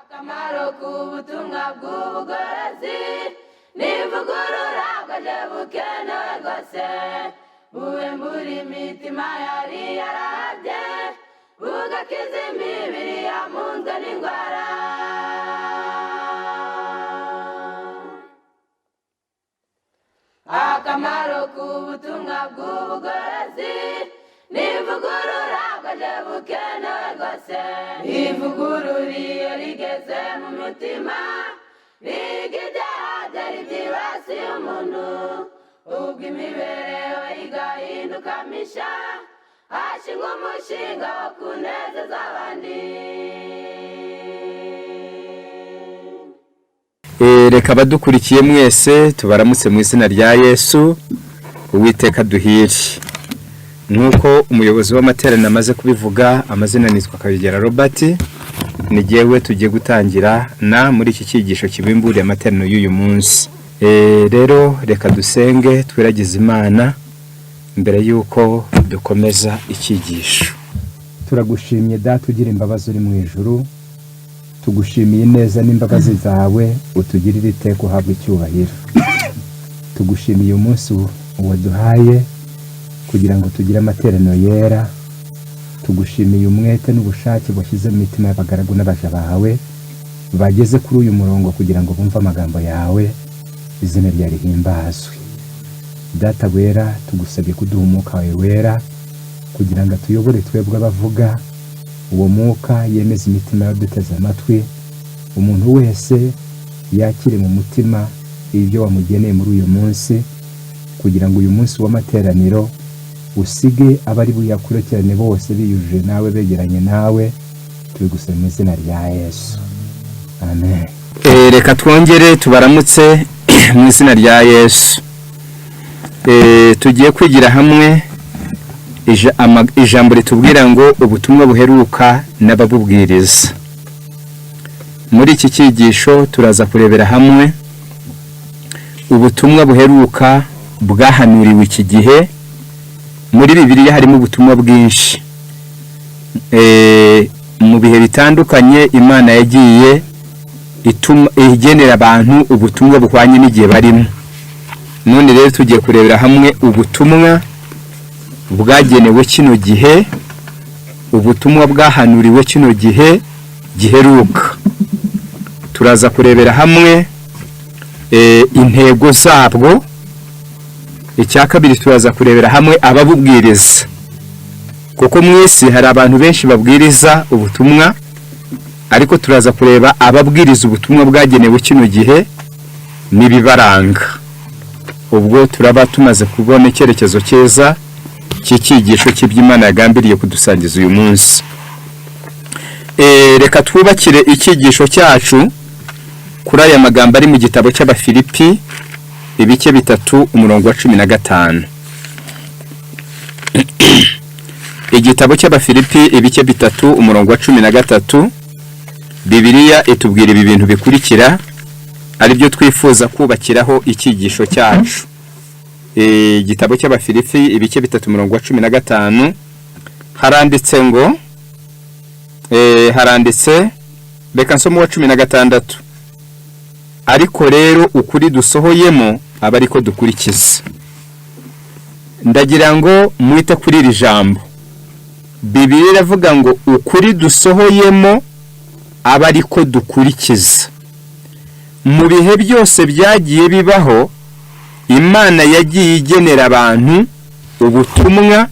Akamaro k'ubutumwa bw'ubugorozi n'ivugurura bwaje bukenewe rwose, buhembura imitima yari yarahabye, bugakiza imibiri yamunzwe n'indwara. Akamaro k'ubutumwa bw'ubugorozi n'ivugurura bwaje bukenewe rwose. Ivugurura iyo rigeze mu mutima, riga ibyaha byari byibasiye umuntu, ubwo imibereho igahinduka misha, hashingwa umushinga wo kunezeza abandi. Reka abadukurikiye mwese tubaramutse mu izina rya Yesu. Uwiteka duhire. Nk'uko umuyobozi w'amateraniro amaze kubivuga, amazina nitwa Kabigera Robert. Ni jyewe tugiye gutangira na muri iki cyigisho kibimburiye amateraniro y'uyu munsi. Rero reka dusenge twiragize Imana mbere y'uko dukomeza icyigisho. Turagushimye Data ugira imbabazi uri mu ijuru, tugushimiye ineza n'imbabazi zawe utugirira iteka, uhabwa icyubahiro. Tugushimiye umunsi waduhaye kugira ngo tugire amateraniro yera. Tugushimiye umwete n'ubushake washyize mu mitima y'abagaragu n'abaja bawe bageze kuri uyu murongo kugira ngo bumve amagambo yawe. Izina ryawe rihimbazwe. Data wera, tugusabye kuduha umwuka wawe wera kugira ngo atuyobore twebwe abavuga. Uwo mwuka yemeze imitima y'abaduteze amatwi, umuntu wese yakire mu mutima ibyo wamugeneye muri uyu munsi, kugira ngo uyu munsi w'amateraniro usige abari buyakurikirane bose biyujuje nawe, begeranye nawe. Tubigusaba mu izina rya Yesu, amen. Reka twongere tubaramutse mu izina rya Yesu. Tugiye kwigira hamwe ijambo ritubwira ngo ubutumwa buheruka n'ababubwiriza. Muri iki cyigisho turaza kurebera hamwe ubutumwa buheruka bwahanuriwe iki gihe. Muri Bibiliya harimo ubutumwa bwinshi. Mu bihe bitandukanye Imana yagiye igenera abantu ubutumwa buhwanye n'igihe barimo. None rero tugiye kurebera hamwe ubutumwa bwagenewe kino gihe, ubutumwa bwahanuriwe kino gihe giheruka. Turaza kurebera hamwe intego zabwo. Icya kabiri, turaza kurebera hamwe ababubwiriza, kuko mu isi hari abantu benshi babwiriza ubutumwa, ariko turaza kureba ababwiriza ubutumwa bwagenewe kino gihe n'ibibaranga. Ubwo turaba tumaze kubona icyerekezo cyiza cy'icyigisho cy'iby'Imana yagambiriye kudusangiza uyu munsi. Reka twubakire icyigisho cyacu kuri aya magambo ari mu gitabo cy'Abafilipi, ibice 3, umurongo wa 15. Igitabo cy'Abafilipi, ibice 3, umurongo wa 13, Bibiliya itubwira ibi bintu bikurikira, aribyo twifuza kubakiraho icyigisho cyacu. Igitabo cy'Abafilipi, ibice 3, umurongo wa 15, haranditse ngo, haranditse, reka nsome uwa 16: "Ariko rero ukuri dusohoyemo aba ariko dukurikiza." Ndagira ngo mwite kuri iri jambo. Bibiliya iravuga ngo ukuri dusohoyemo aba ariko dukurikiza. Mu bihe byose byagiye bibaho, Imana yagiye igenera abantu ubutumwa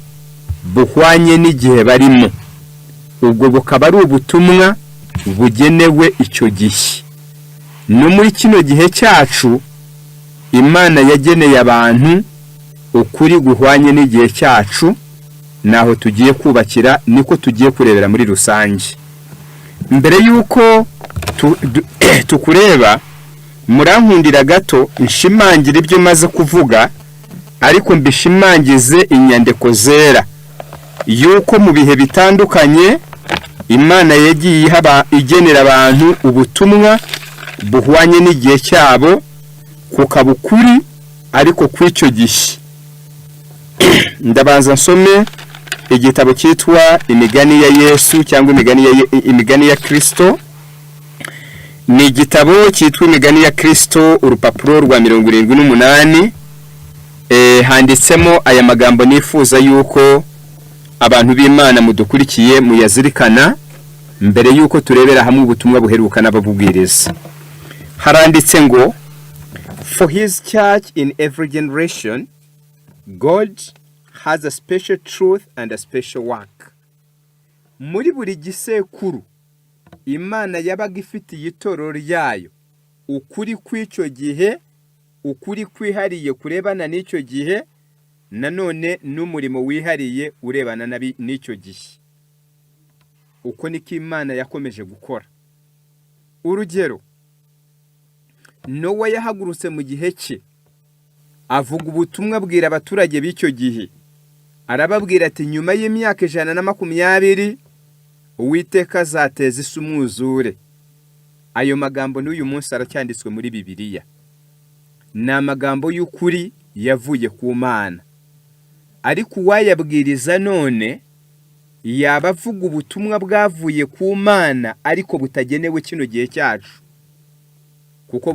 buhwanye n'igihe barimo, ubwo bukaba ari ubutumwa bugenewe icyo gihe. No muri kino gihe cyacu Imana yageneye abantu ukuri guhwanye n'igihe cyacu, naho tugiye kubakira, niko tugiye kurebera muri rusange. Mbere y'uko tukureba, murankundira gato nshimangira ibyo maze kuvuga, ariko mbishimangize inyandiko zera, yuko mu bihe bitandukanye Imana yagiye igenera abantu ubutumwa buhwanye n'igihe cyabo, kukaba ukuri ariko kw'icyo gihe. Ndabanza nsome igitabo cyitwa Imigani ya Yesu, cyangwa imigani ya Kristo. Ni igitabo cyitwa Imigani ya Kirisito, urupapuro rwa 78, handitsemo aya magambo nifuza yuko abantu b'Imana mudukurikiye muyazirikana mbere yuko turebera hamwe ubutumwa buheruka n'ababubwiriza. Haranditse ngo: "For his church in every generation, God has a special truth and a special work." Muri buri gisekuru Imana yabaga ifitiye itorero ryayo ukuri kw'icyo gihe, ukuri kwihariye kurebana n'icyo gihe, nanone n'umurimo wihariye urebana n'icyo gihe. Uko niko Imana yakomeje gukora. Urugero, Nowa yahagurutse mu gihe cye, avuga ubutumwa, abwira abaturage b'icyo gihe, arababwira ati: "Nyuma y'imyaka 120 Uwiteka azateza isi umwuzure." Ayo magambo n'uyu munsi aracyanditswe muri Bibiliya, ni amagambo y'ukuri yavuye ku Mana. Ariko uwayabwiriza none yaba avuga ubutumwa bwavuye ku Mana ariko butagenewe kino gihe cyacu, kuko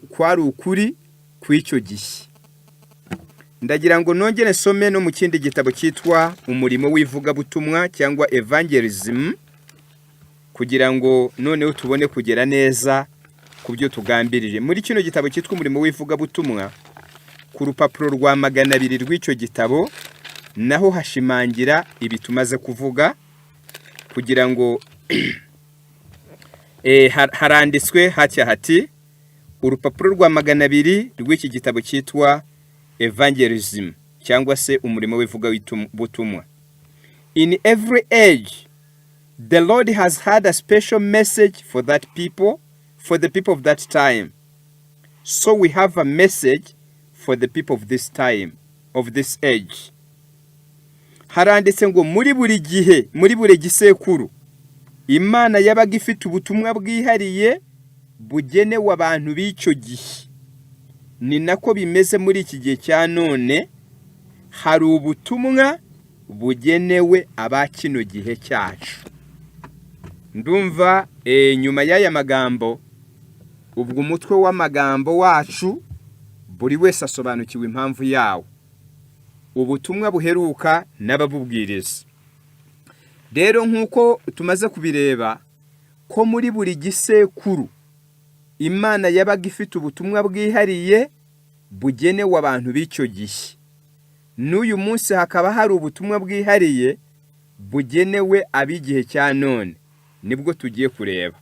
kwari ukuri kw'icyo gihe. Ndagira ngo nongere nsome no mu kindi gitabo cyitwa Umurimo w'Ivugabutumwa cyangwa Evangelism, kugira ngo noneho tubone kugera neza ku byo tugambirije. Muri kino gitabo cyitwa Umurimo w'Ivugabutumwa, ku rupapuro rwa 200 rw'icyo gitabo, naho hashimangira ibi tumaze kuvuga. Kugira ngo haranditswe hatya hati, urupapuro rwa 200 rw'iki gitabo cyitwa Evangelism cyangwa se Umurimo w'Ivugabutumwa: "In every age the Lord has had a special message for that people, for the people of that time. So we have a message for the people of this time, of this age." Haranditse ngo muri buri gihe, muri buri gisekuru, Imana yabaga ifite ubutumwa bwihariye bugenewe abantu b'icyo gihe. Ni nako bimeze muri iki gihe cya none, hari ubutumwa bugenewe aba kino gihe cyacu. Ndumva nyuma y'aya magambo, ubwo umutwe w'amagambo wacu buri wese asobanukiwe impamvu yawo, ubutumwa buheruka n'ababubwiriza. Rero nk'uko tumaze kubireba ko muri buri gisekuru Imana yabaga ifite ubutumwa bwihariye bugenewe abantu b'icyo gihe, n'uyu munsi hakaba hari ubutumwa bwihariye bugenewe ab'igihe cya none, nibwo tugiye kureba.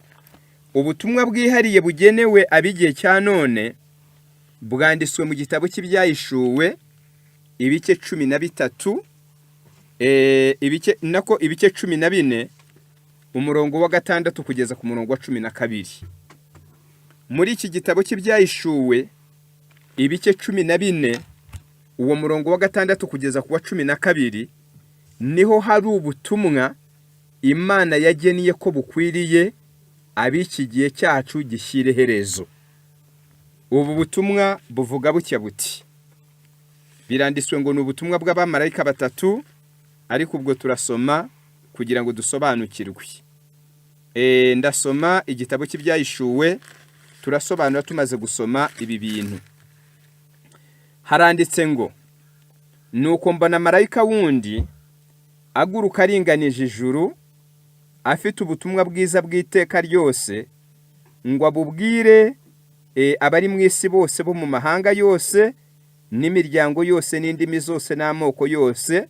Ubutumwa bwihariye bugenewe ab'igihe cya none bwanditswe mu gitabo cy'Ibyahishuwe, ibice 13, ibice nako ibice 14, umurongo wa 6 kugeza ku murongo wa 12. Muri iki gitabo cy'Ibyahishuwe, ibice 14, uwo murongo wa 6 kugeza ku wa 12, niho hari ubutumwa Imana yageniye ko bukwiriye ab'iki gihe cyacu gishyira iherezo. Ubu butumwa buvuga butya buti, biranditswe ngo ni ubutumwa bw'abamarayika batatu, ariko ubwo turasoma kugira ngo dusobanukirwe. Ndasoma igitabo cy'Ibyahishuwe, turasobanura tumaze gusoma ibi bintu. Haranditse ngo: "Nuko mbona marayika wundi aguruka aringanije ijuru, afite ubutumwa bwiza bw'iteka ryose, ngo abubwire abari mu isi bose bo mu mahanga yose n'imiryango yose n'indimi zose n'amoko yose,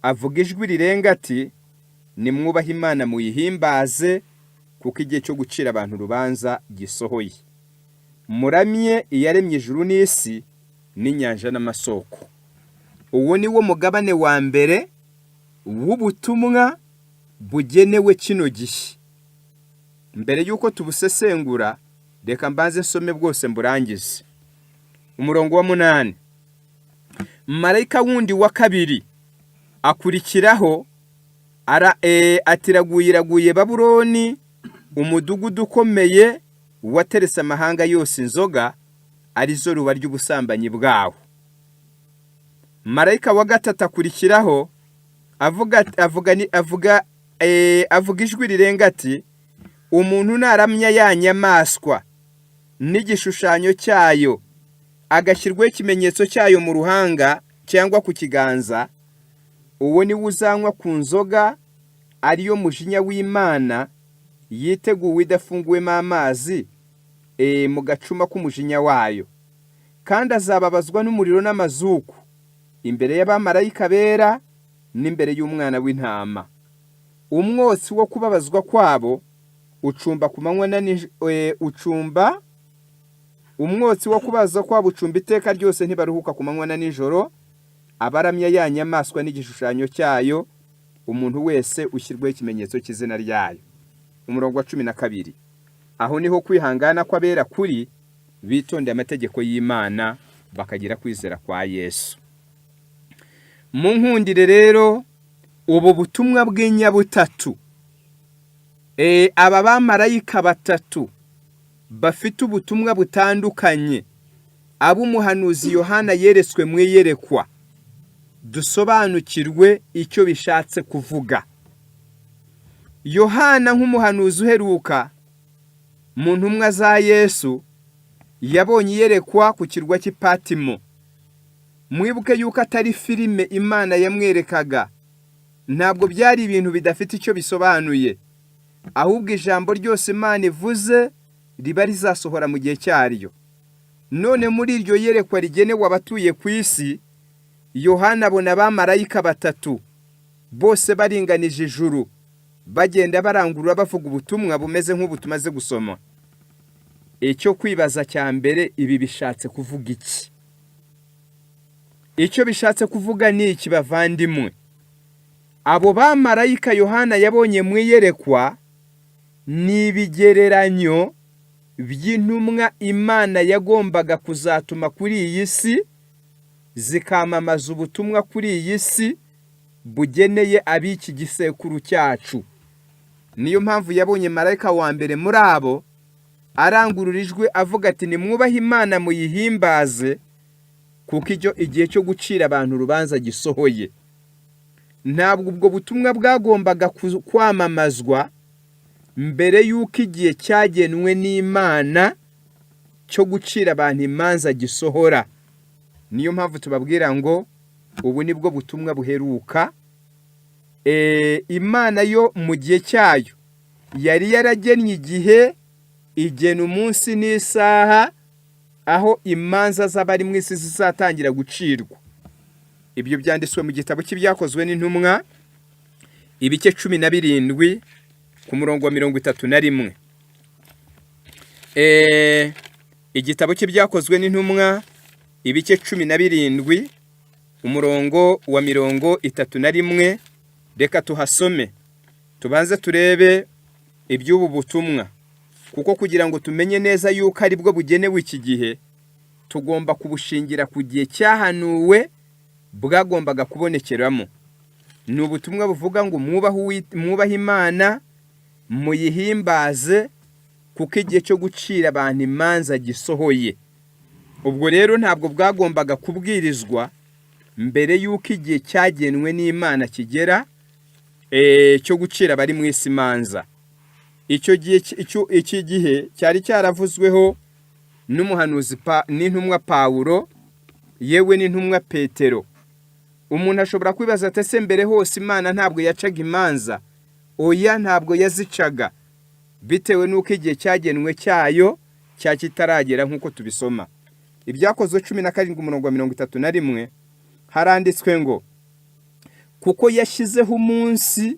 avuga ijwi rirenga ati: 'Nimwubahe Imana muyihimbaze, kuko igihe cyo gucira abantu urubanza gisohoye. Muramye iyaremye ijuru n'isi n'inyanja n'amasoko.'" Uwo ni wo mugabane wa mbere w'ubutumwa bugenewe kino gihe. Mbere y'uko tubusesengura, reka mbanze nsome bwose mburangize. Umurongo wa 8: "Marayika wundi wa kabiri akurikiraho ati: 'Iraguye, iraguye Babuloni, umudugudu ukomeye wateretse amahanga yose inzoga, arizo ruba ry'ubusambanyi bwawo.' Marayika wa gatatu akurikiraho avuga avuga avuga ijwi rirenga ati: Umuntu naramya ya nyamaswa n'igishushanyo cyayo, agashyirwaho ikimenyetso cyayo mu ruhanga cyangwa ku kiganza, uwo niwe uzanywa ku nzoga ariyo mujinya w'Imana yiteguwe idafunguwemo amazi mu gacuma k'umujinya wayo, kandi azababazwa n'umuriro n'amazuku imbere y'abamarayika bera n'imbere y'Umwana w'Intama. Umwotsi wo kubabazwa kwabo ucumba ku manywa na ucumba umwotsi wo kubabazwa kwabo ucumba iteka ryose, ntibaruhuka ku manywa na nijoro, abaramya ya nyamaswa n'igishushanyo cyayo, umuntu wese ushyirwaho ikimenyetso cy'izina ryayo. Umurongo wa 12: aho niho kwihangana kw'abera kuri, bitondeye amategeko y'Imana, bakagira kwizera kwa Yesu. Mu nkundire rero, ubu butumwa bw'inyabutatu, aba bamarayika batatu bafite ubutumwa butandukanye, ab'umuhanuzi Yohana yeretswe mu iyerekwa, dusobanukirwe icyo bishatse kuvuga. Yohana, nk'umuhanuzi uheruka mu ntumwa za Yesu, yabonye iyerekwa ku kirwa cy'Ipatimo. Mwibuke yuko atari filime Imana yamwerekaga, ntabwo byari ibintu bidafite icyo bisobanuye, ahubwo ijambo ryose Imana ivuze riba rizasohora mu gihe cyaryo. None muri iryo yerekwa rigenewe abatuye ku isi, Yohana abona abamarayika batatu bose baringanije ijuru, bagenda barangurura bavuga ubutumwa bumeze nk'ubu tumaze gusoma. Icyo kwibaza cya mbere: ibi bishatse kuvuga iki? Icyo bishatse kuvuga ni iki, bavandimwe? Abo bamarayika Yohana yabonye mu iyerekwa ni ibigereranyo by'intumwa Imana yagombaga kuzatuma kuri iyi si, zikamamaza ubutumwa kuri iyi si bugeneye ab'iki gisekuru cyacu. Niyo mpamvu yabonye marayika wa mbere muri abo arangurura ijwi avuga ati: "Nimwubahe Imana, muyihimbaze, kuko icyo igihe cyo gucira abantu urubanza gisohoye." Ntabwo ubwo butumwa bwagombaga kwamamazwa mbere y'uko igihe cyagenwe n'Imana cyo gucira abantu imanza gisohora. Niyo mpamvu tubabwira ngo ubu ni bwo butumwa buheruka. Imana yo mu gihe cyayo yari yaragennye igihe, igena umunsi n'isaha aho imanza z'abari mu isi zizatangira gucirwa. Ibyo byanditswe mu gitabo cy'Ibyakozwe n'Intumwa, ibice 17, ku murongo wa 31. Igitabo cy'Ibyakozwe n'Intumwa, ibice 17, umurongo wa 31. Reka tuhasome, tubanze turebe iby'ubu butumwa, kuko kugira ngo tumenye neza yuko ari bwo bugenewe iki gihe, tugomba kubushingira ku gihe cyahanuwe bwagombaga kubonekeramo. Ni ubutumwa buvuga ngo: "Mwubahe Imana, muyihimbaze, kuko igihe cyo gucira abantu imanza gisohoye." Ubwo rero ntabwo bwagombaga kubwirizwa mbere y'uko igihe cyagenwe n'Imana kigera cyo gucira abari mu isi imanza. Icyo gihe, iki gihe cyari cyaravuzweho n'umuhanuzi n'intumwa Pawulo, yewe n'intumwa Petero. Umuntu ashobora kwibaza ati: "Ese mbere hose Imana ntabwo yacaga imanza?" Oya, ntabwo yazicaga, bitewe n'uko igihe cyagenwe cyayo cya kitaragera, nk'uko tubisoma Ibyakozwe 17, umurongo wa 31. Haranditswe ngo: "Kuko yashyizeho umunsi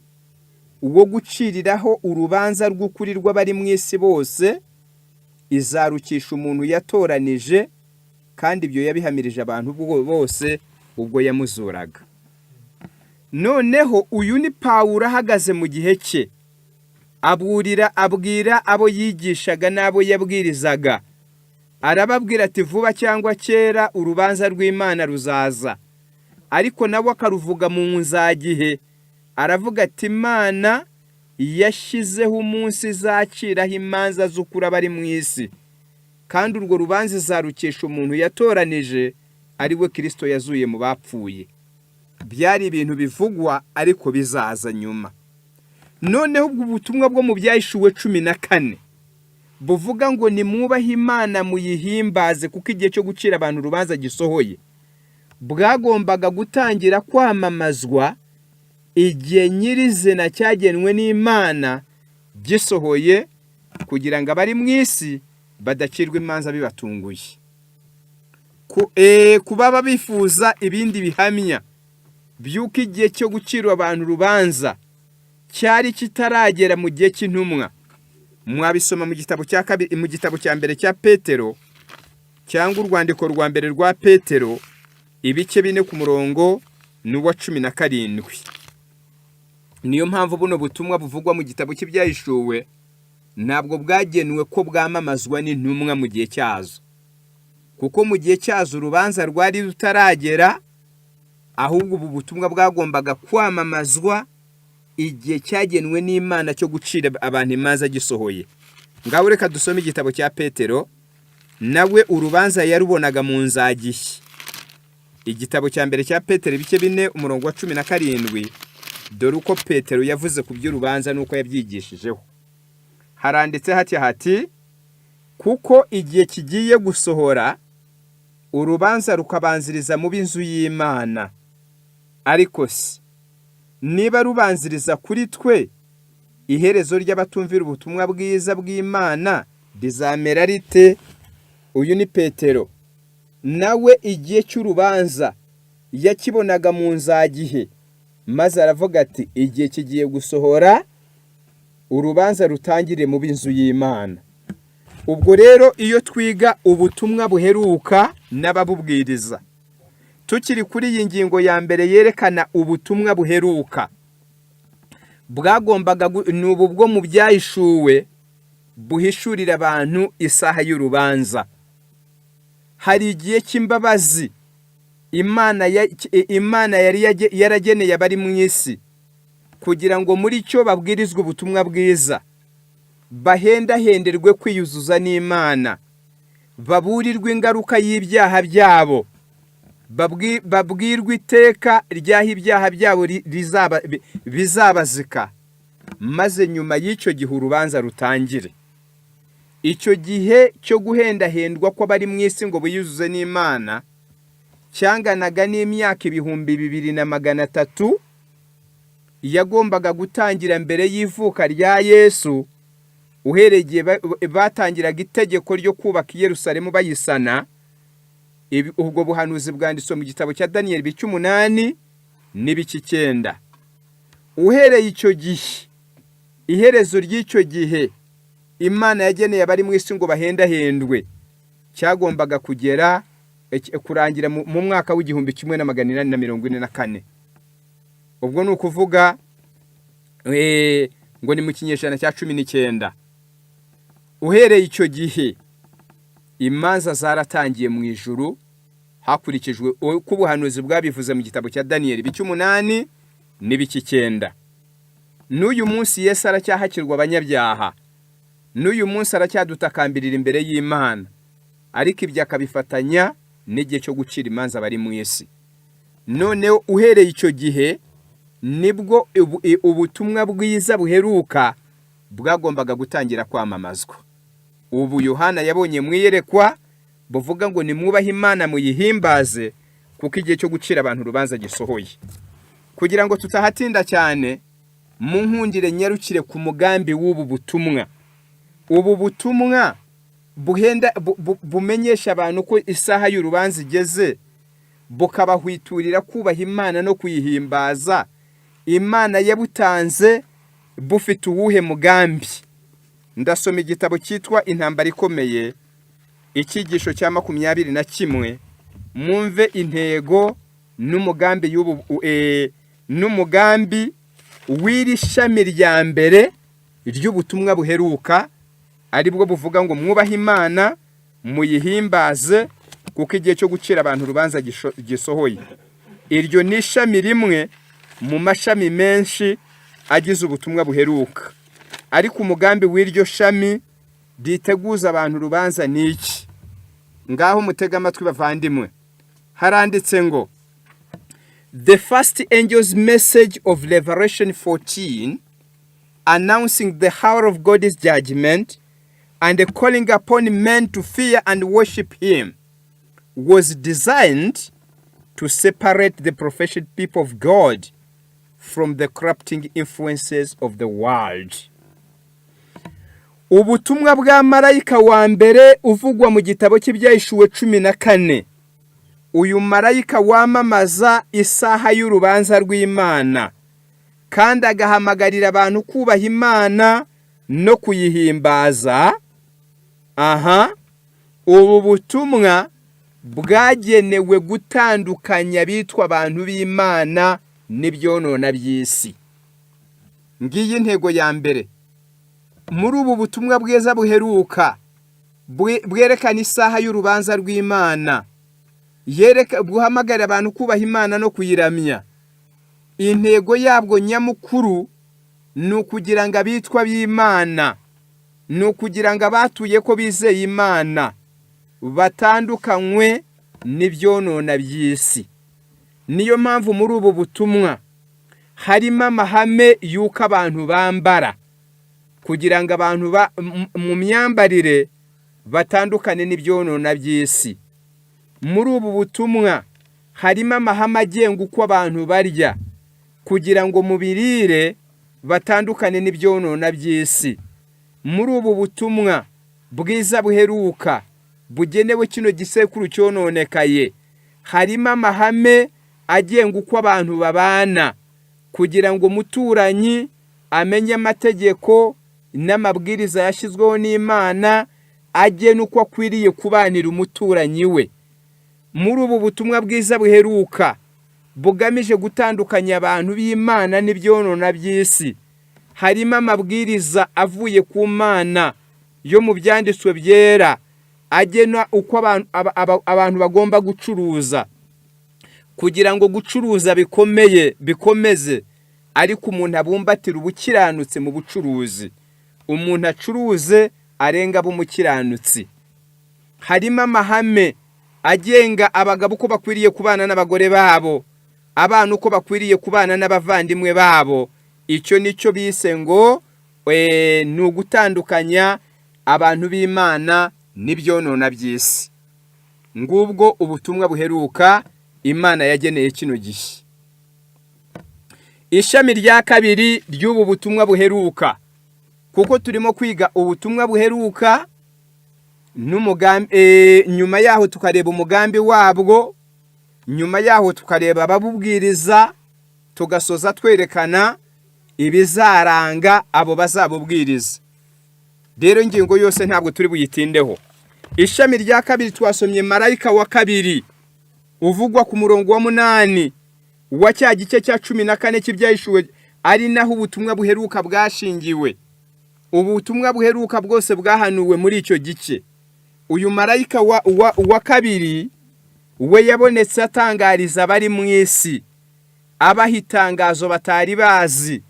wo guciriraho urubanza rw'ukuri rw'abari mu isi bose, izarukisha umuntu yatoranije, kandi ibyo yabihamirije abantu bose ubwo yamuzuraga." Noneho uyu ni Pawulo ahagaze mu gihe cye, aburira, abwira abo yigishaga n'abo yabwirizaga, arababwira ati: "Vuba cyangwa kera urubanza rw'Imana ruzaza." Ariko nawe akaruvuga mu nzagihe, aravuga ati: "Imana yashyizeho umunsi izaciraho imanza z'ukuri abari mu isi, kandi urwo rubanza izarukesha umuntu yatoranije, ari we Kirisito yazuye mu bapfuye." Byari ibintu bivugwa ariko bizaza nyuma. Noneho ubwo ubutumwa bwo mu Byahishuwe 14 buvuga ngo nimwubahe Imana muyihimbaze kuko igihe cyo gucira abantu urubanza gisohoye, bwagombaga gutangira kwamamazwa igihe nyirizina cyagenwe n'Imana gisohoye, kugira ngo abari mu isi badacirwa imanza bibatunguye. Ku baba bifuza ibindi bihamya by'uko igihe cyo gucira abantu urubanza cyari kitaragera mu gihe cy'intumwa, mwabisoma mu gitabo cya kabiri, mu gitabo cya mbere cya Petero, cyangwa urwandiko rwa mbere rwa Petero, ibice 4 ku murongo n'uwa 17. Niyo mpamvu buno butumwa buvugwa mu gitabo cy'Ibyahishuwe ntabwo bwagenwe ko bwamamazwa n'intumwa mu gihe cyazo, kuko mu gihe cyazo urubanza rwari rutaragera. Ahubwo ubu butumwa bwagombaga kwamamazwa igihe cyagenwe n'Imana cyo gucira abantu imanza gisohoye. Ngaho reka dusome igitabo cya Petero, nawe urubanza yarubonaga mu nzagihe. Igitabo cya mbere cya Petero, ibice 4, umurongo wa 17. Dore uko Petero yavuze ku by'urubanza n'uko yabyigishijeho. Haranditse hatya hati: "Kuko igihe kigiye gusohora, urubanza rukabanziriza mu b'inzu y'Imana. Ariko se niba rubanziriza kuri twe, iherezo ry'abatumvira ubutumwa bwiza bw'Imana rizamera rite?" Uyu ni Petero, nawe igihe cy'urubanza yakibonaga mu nzagihe, maze aravuga ati: "Igihe kigiye gusohora, urubanza rutangire mu b'inzu y'Imana." Ubwo rero iyo twiga ubutumwa buheruka n'ababubwiriza, tukiri kuri iyi ngingo ya mbere yerekana ubutumwa buheruka bwagombaga ni ubu bwo mu Byahishuwe buhishurira abantu isaha y'urubanza. Hari igihe cy'imbabazi Imana yari yarageneye abari mu isi kugira ngo muri cyo babwirizwe ubutumwa bwiza, bahendahenderwe kwiyuzuza n'Imana, baburirwe ingaruka y'ibyaha byabo, babwirwe iteka ry'aho ibyaha byabo bizabazika, maze nyuma y'icyo gihe urubanza rutangire. Icyo gihe cyo guhendahendwa kw'abari mu isi ngo biyuzuze n'Imana cyanganaga n'imyaka 2300, yagombaga gutangira mbere y'ivuka rya Yesu, uhereye igihe batangiraga itegeko ryo kubaka i Yerusalemu bayisana. Ubwo buhanuzi bwanditswe mu gitabo cya Daniyeli, ibice 8 n'ibice 9. Uhereye icyo gihe, iherezo ry'icyo gihe Imana yageneye abari mu isi ngo bahendahendwe cyagombaga kugera kurangira mu mwaka w'1844. Ubwo ni ukuvuga ngo ni mu kinyejana cya 19. Uhereye icyo gihe imanza zaratangiye mu ijuru, hakurikijwe uko ubuhanuzi bwabivuze mu gitabo cya Daniyeli, ibice 8 n'ibice 9. N'uyu munsi Yesu aracyahakirwa abanyabyaha, n'uyu munsi aracyadutakambirira imbere y'Imana, ariko ibyo akabifatanya n'igihe cyo gucira imanza abari mu isi. Noneho uhereye icyo gihe nibwo ubutumwa bwiza buheruka bwagombaga gutangira kwamamazwa, ubu Yohana yabonye mu iyerekwa, buvuga ngo nimwubahe Imana muyihimbaze kuko igihe cyo gucira abantu urubanza gisohoye. Kugira ngo tutahatinda cyane, mu nkundire nyarukire ku mugambi w'ubu butumwa. Ubu butumwa buhenda bumenyesha abantu ko isaha y'urubanza igeze, bukabahwiturira kubaha Imana no kuyihimbaza, Imana yabutanze bufite uwuhe mugambi? Ndasoma igitabo cyitwa Intambara Ikomeye, icyigisho cya 21, mwumve intego n'umugambi y'ubu n'umugambi w'iri shami rya mbere ry'ubutumwa buheruka, aribwo buvuga ngo mwubahe Imana muyihimbaze kuko igihe cyo gucira abantu urubanza gisohoye. Iryo ni ishami rimwe mu mashami menshi agize ubutumwa buheruka. Ariko umugambi w'iryo shami riteguza abantu urubanza ni iki? Ngaho mutege amatwi, bavandimwe. Haranditse ngo: "The first angel's message of Revelation 14 announcing the hour of God's judgment and calling upon men to fear and worship him, was designed to separate the professed people of God from the corrupting influences of the world. Ubutumwa bwa marayika wa mbere uvugwa mu gitabo cy'Ibyahishuwe 14, uyu marayika wamamaza isaha y'urubanza rw'Imana kandi agahamagarira abantu kubaha Imana no kuyihimbaza, aha ubu butumwa bwagenewe gutandukanya abitwa abantu b'Imana n'ibyonona by'isi. Ngiyi intego ya mbere muri ubu butumwa bwiza buheruka bwerekana isaha y'urubanza rw'Imana, yereka guhamagarira abantu kubaha Imana no kuyiramya. Intego yabwo nyamukuru ni ukugira ngo abitwa b'Imana, ni ukugira ngo abatuye ko bizeye Imana batandukanywe n'ibyonona by'isi. Niyo mpamvu muri ubu butumwa harimo amahame y'uko abantu bambara, kugira ngo abantu mu myambarire batandukane n'ibyonona by'isi. Muri ubu butumwa harimo amahame agenga uko abantu barya, kugira ngo mu birire batandukane n'ibyonona by'isi. Muri ubu butumwa bwiza buheruka bugenewe kino gisekuru cyononekaye harimo amahame agenga uko abantu babana, kugira ngo umuturanyi amenye amategeko n'amabwiriza yashyizweho n'Imana agena uko akwiriye kubanira umuturanyi we. Muri ubu butumwa bwiza buheruka bugamije gutandukanya abantu b'Imana n'ibyonona by'isi harimo amabwiriza avuye ku Mana yo mu Byanditswe Byera agena uko abantu bagomba gucuruza, kugira ngo gucuruza bikomeye bikomeze, ariko umuntu abumbatire ubukiranutsi mu bucuruzi, umuntu acuruze arenga abe umukiranutsi. Harimo amahame agenga abagabo uko bakwiriye kubana n'abagore babo, abana uko bakwiriye kubana n'abavandimwe babo. Icyo nicyo bise ngo ni ugutandukanya abantu b'Imana n'ibyonona by'isi. Ngubwo ubutumwa buheruka Imana yageneye kino gihe. Ishami rya kabiri ry'ubu butumwa buheruka, kuko turimo kwiga ubutumwa buheruka n'umugambi, nyuma yaho tukareba umugambi wabwo, nyuma yaho tukareba ababubwiriza, tugasoza twerekana ibizaranga abo bazabubwiriza. Rero ingingo yose ntabwo turi buyitindeho. Ishami rya kabiri twasomye marayika wa kabiri uvugwa ku murongo wa 8 wa cya gice cya 14 cy'Ibyahishuwe, ari naho ubutumwa buheruka bwashingiwe. Ubu butumwa buheruka bwose bwahanuwe muri icyo gice. Uyu marayika wa kabiri we yabonetse atangariza abari mu isi, abaha itangazo batari bazi,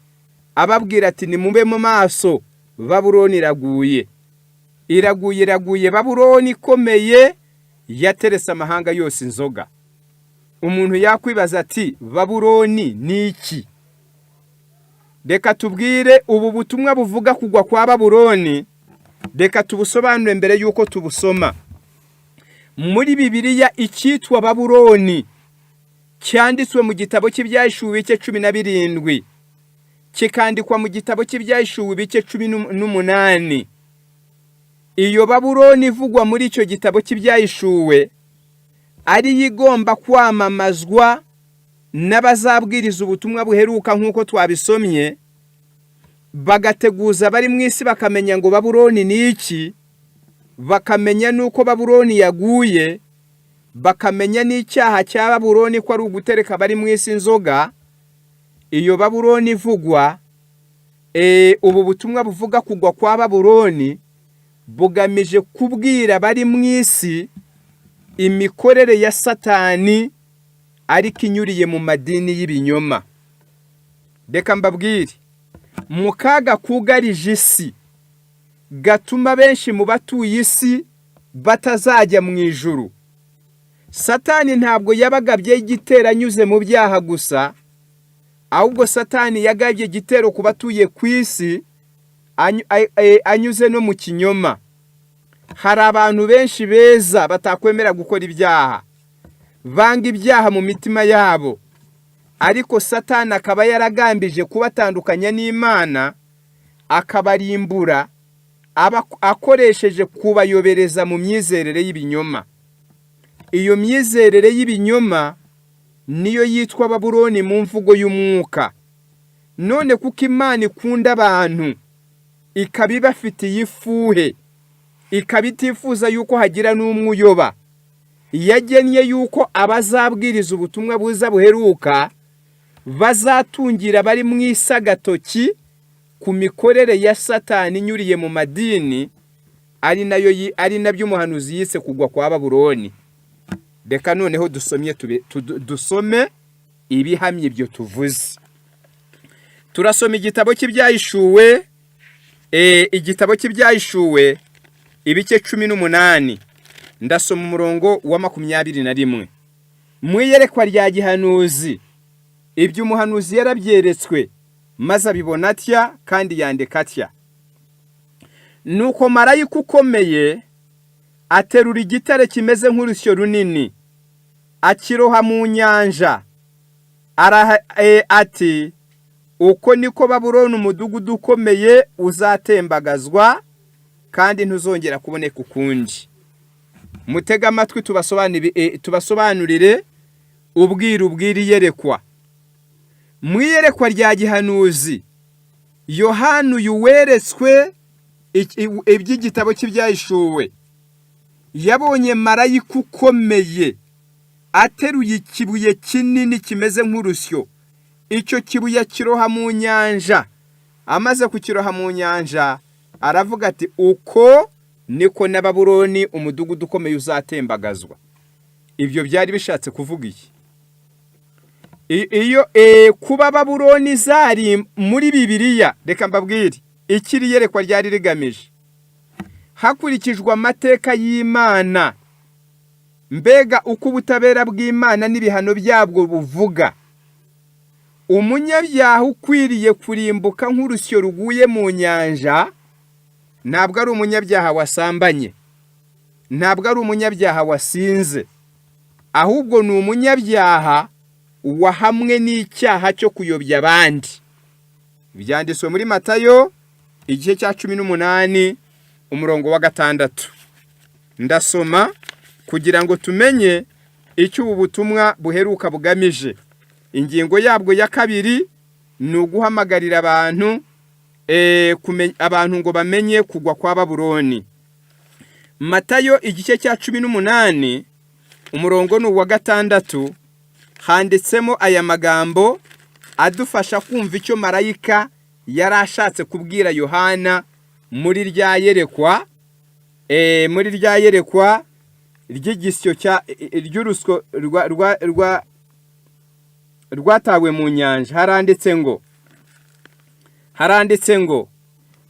ababwira ati: "Nimube mu maso, Babuloni iraguye, iraguye, iraguye, Babuloni ikomeye yateretse amahanga yose inzoga." Umuntu yakwibaza ati: "Babuloni ni iki?" Reka tubwire ubu butumwa buvuga kugwa kwa Babuloni, reka tubusobanure mbere y'uko tubusoma. Muri Bibiliya, icyitwa Babuloni cyanditswe mu gitabo cy'Ibyahishuwe ibice 17, kikandikwa mu gitabo cy'Ibyahishuwe ibice 18. Iyo Babuloni ivugwa muri icyo gitabo cy'Ibyahishuwe ariyo igomba kwamamazwa n'abazabwiriza ubutumwa buheruka, nk'uko twabisomye, bagateguza abari mu isi bakamenya ngo Babuloni ni iki, bakamenya n'uko Babuloni yaguye, bakamenya n'icyaha cya Babuloni ko ari ugutereka abari mu isi inzoga. Iyo Babuloni ivugwa, ubu butumwa buvuga kugwa kwa Babuloni bugamije kubwira abari mu isi imikorere ya Satani, ariko inyuriye mu madini y'ibinyoma. Reka mbabwire, mu kaga kugarije isi gatuma benshi mu batuye isi batazajya mu ijuru, Satani ntabwo yabagabye igitero anyuze mu byaha gusa, ahubwo Satani yagabye igitero ku batuye ku isi. anyuze no mu kinyoma. Hari abantu benshi beza batakwemera gukora ibyaha, banga ibyaha mu mitima yabo, ariko Satani akaba yaragambije kubatandukanya n'Imana, akabarimbura aba akoresheje kubayobereza mu myizerere y'ibinyoma. Iyo myizerere y'ibinyoma niyo yitwa Babuloni mu mvugo y'umwuka. None kuko Imana ikunda abantu, ikaba ibafitiye ifuhe, ikaba itifuza yuko hagira n'umwe uyoba, yagennye yuko abazabwiriza ubutumwa buza buheruka bazatungira bari mu isi agatoki ku mikorere ya Satani inyuriye mu madini, ari nabyo umuhanuzi yise kugwa kwa Babuloni. Reka noneho dusomye dusome ibihamya ibyo tuvuze. Turasoma igitabo cy'Ibyahishuwe, igitabo cy'Ibyahishuwe ibice 18. Ndasoma umurongo wa 21. Mu iyerekwa rya gihanuzi, ibyo umuhanuzi yarabyeretswe maze abibona atya kandi yandika atya: "Nuko marayika ukomeye aterura igitare kimeze nk'urusyo runini, akiroha mu nyanja, ati: 'Uko niko Babuloni umudugudu ukomeye uzatembagazwa, kandi ntuzongera kuboneka ukundi.'" Mutege amatwi tubasobanurire ubwiru bw'iri yerekwa. Mu iyerekwa rya gihanuzi, Yohana uyu weretswe iby'igitabo cy'Ibyahishuwe yabonye marayika ukomeye ateruye ikibuye kinini kimeze nk'urusyo. Icyo kibuye kiroha mu nyanja. Amaze kukiroha mu nyanja, aravuga ati: "Uko niko na Babuloni umudugudu ukomeye uzatembagazwa." Ibyo byari bishatse kuvuga iki? Iyo kuba Babuloni zari muri Bibiliya, reka mbabwire ikiri yerekwa ryari rigamije. Hakurikijwe amateka y'Imana, mbega uko ubutabera bw'Imana n'ibihano byabwo buvuga, umunyabyaha ukwiriye kurimbuka nk'urusyo ruguye mu nyanja ntabwo ari umunyabyaha wasambanye, ntabwo ari umunyabyaha wasinze, ahubwo ni umunyabyaha wahamwe n'icyaha cyo kuyobya abandi. Byanditswe muri Matayo igice cya 18, umurongo wa 6. Ndasoma kugira ngo tumenye icyo ubu butumwa buheruka bugamije. Ingingo yabwo ya kabiri ni uguhamagarira abantu abantu ngo bamenye kugwa kwa Babuloni. Matayo igice cya 18, umurongo ni uwa 6. Handitsemo aya magambo adufasha kumva icyo marayika yari ashatse kubwira Yohana muri rya yerekwa, muri rya yerekwa ry'igisyo cya ry'urusyo rwatawe mu nyanja. Haranditse ngo: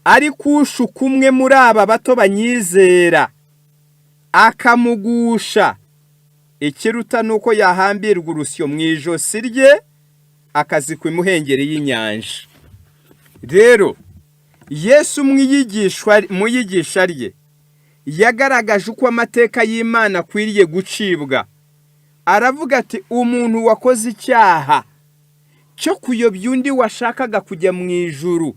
"Ariko ushuka umwe muri aba bato banyizera akamugusha, ikiruta ni uko yahambirwa urusyo mu ijosi rye akazikwa imuhengeri y'inyanja." Rero Yesu mu yigisha rye yagaragaje uko amateka y'Imana akwiriye gucibwa. Aravuga ati: "Umuntu wakoze icyaha cyo kuyobya undi washakaga kujya mu ijuru,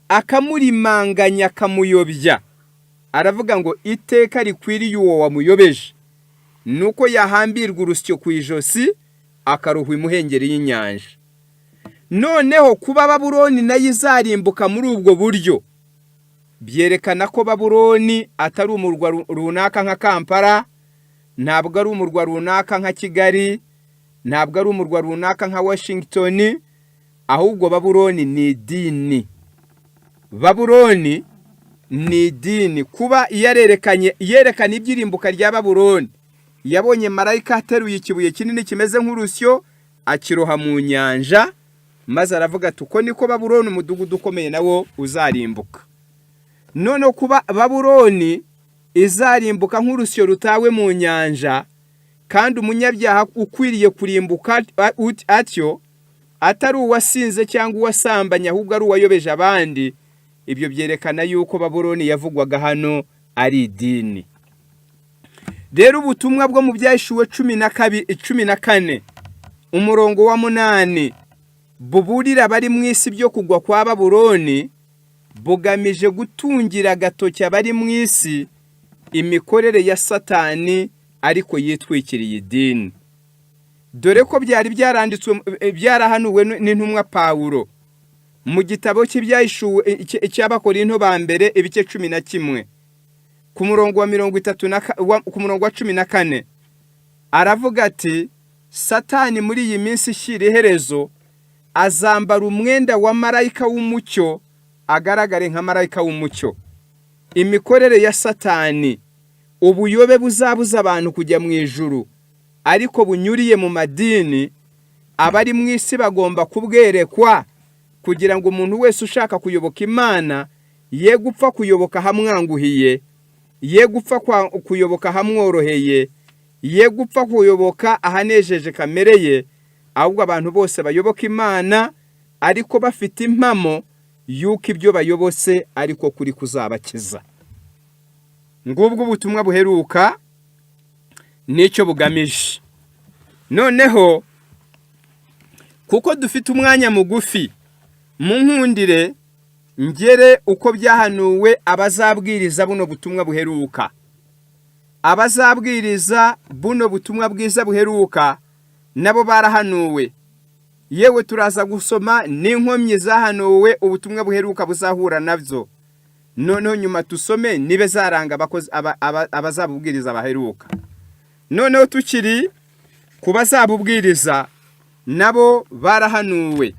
akamurimanganya, akamuyobya," aravuga ngo "iteka rikwiriye uwo wamuyobeje ni uko yahambirwa urusyo ku ijosi akaruhwa imuhengeri y'inyanja." Noneho kuba Babuloni nayo izarimbuka muri ubwo buryo byerekana ko Babuloni atari umurwa runaka nka Kampala, ntabwo ari umurwa runaka nka Kigali, ntabwo ari umurwa runaka nka Washington, ahubwo Babuloni ni idini. Babuloni ni idini. Kuba yarerekanye, yerekana iby'irimbuka rya Babuloni, yabonye marayika ateruye ikibuye kinini kimeze nk'urusyo akiroha mu nyanja, maze aravuga ati: "Uko niko Babuloni umudugudu ukomeye nawo uzarimbuka." None kuba Babuloni izarimbuka nk'urusyo rutawe mu nyanja, kandi umunyabyaha ukwiriye kurimbuka atyo atari uwasinze cyangwa uwasambanye, ahubwo ari uwayobeje abandi. Ibyo byerekana yuko Babuloni yavugwaga hano ari idini. Rero ubutumwa bwo mu Byahishuwe 12, 14, umurongo wa 8, buburira abari mu isi byo kugwa kwa Babuloni, bugamije gutungira agatoki abari mu isi imikorere ya Satani ariko yitwikiriye idini, dore ko byari byaranditswe, byarahanuwe n'intumwa Pawulo mu gitabo cy'Ibyahishuwe, cy'Abakorinto ba mbere, ibice 11, ku murongo wa 30 na ku murongo wa 14. Aravuga ati: "Satani muri iyi minsi ishyira iherezo azambara umwenda wa marayika w'umucyo, agaragare nka marayika w'umucyo." Imikorere ya Satani, ubuyobe buzabuza abantu kujya mu ijuru ariko bunyuriye mu madini, abari mu isi bagomba kubwerekwa kugira ngo umuntu wese ushaka kuyoboka Imana ye gupfa kuyoboka ahamwanguhiye, ye gupfa kuyoboka ahamworoheye, ye gupfa kuyoboka ahanejeje kamere ye, ahubwo abantu bose bayoboka Imana ariko bafite impamo y'uko ibyo bayobotse ariko kuri kuzabakiza. Ngubwo ubutumwa buheruka n'icyo bugamije. Noneho kuko dufite umwanya mugufi, mu nkundire ngere uko byahanuwe abazabwiriza buno butumwa buheruka. Abazabwiriza buno butumwa bwiza buheruka nabo barahanuwe. Yewe, turaza gusoma n'inkomyi zahanuwe ubutumwa buheruka buzahura nabyo. Noneho nyuma tusome nibe zaranga abakozi abazabubwiriza baheruka. Noneho tukiri ku bazabubwiriza, nabo barahanuwe.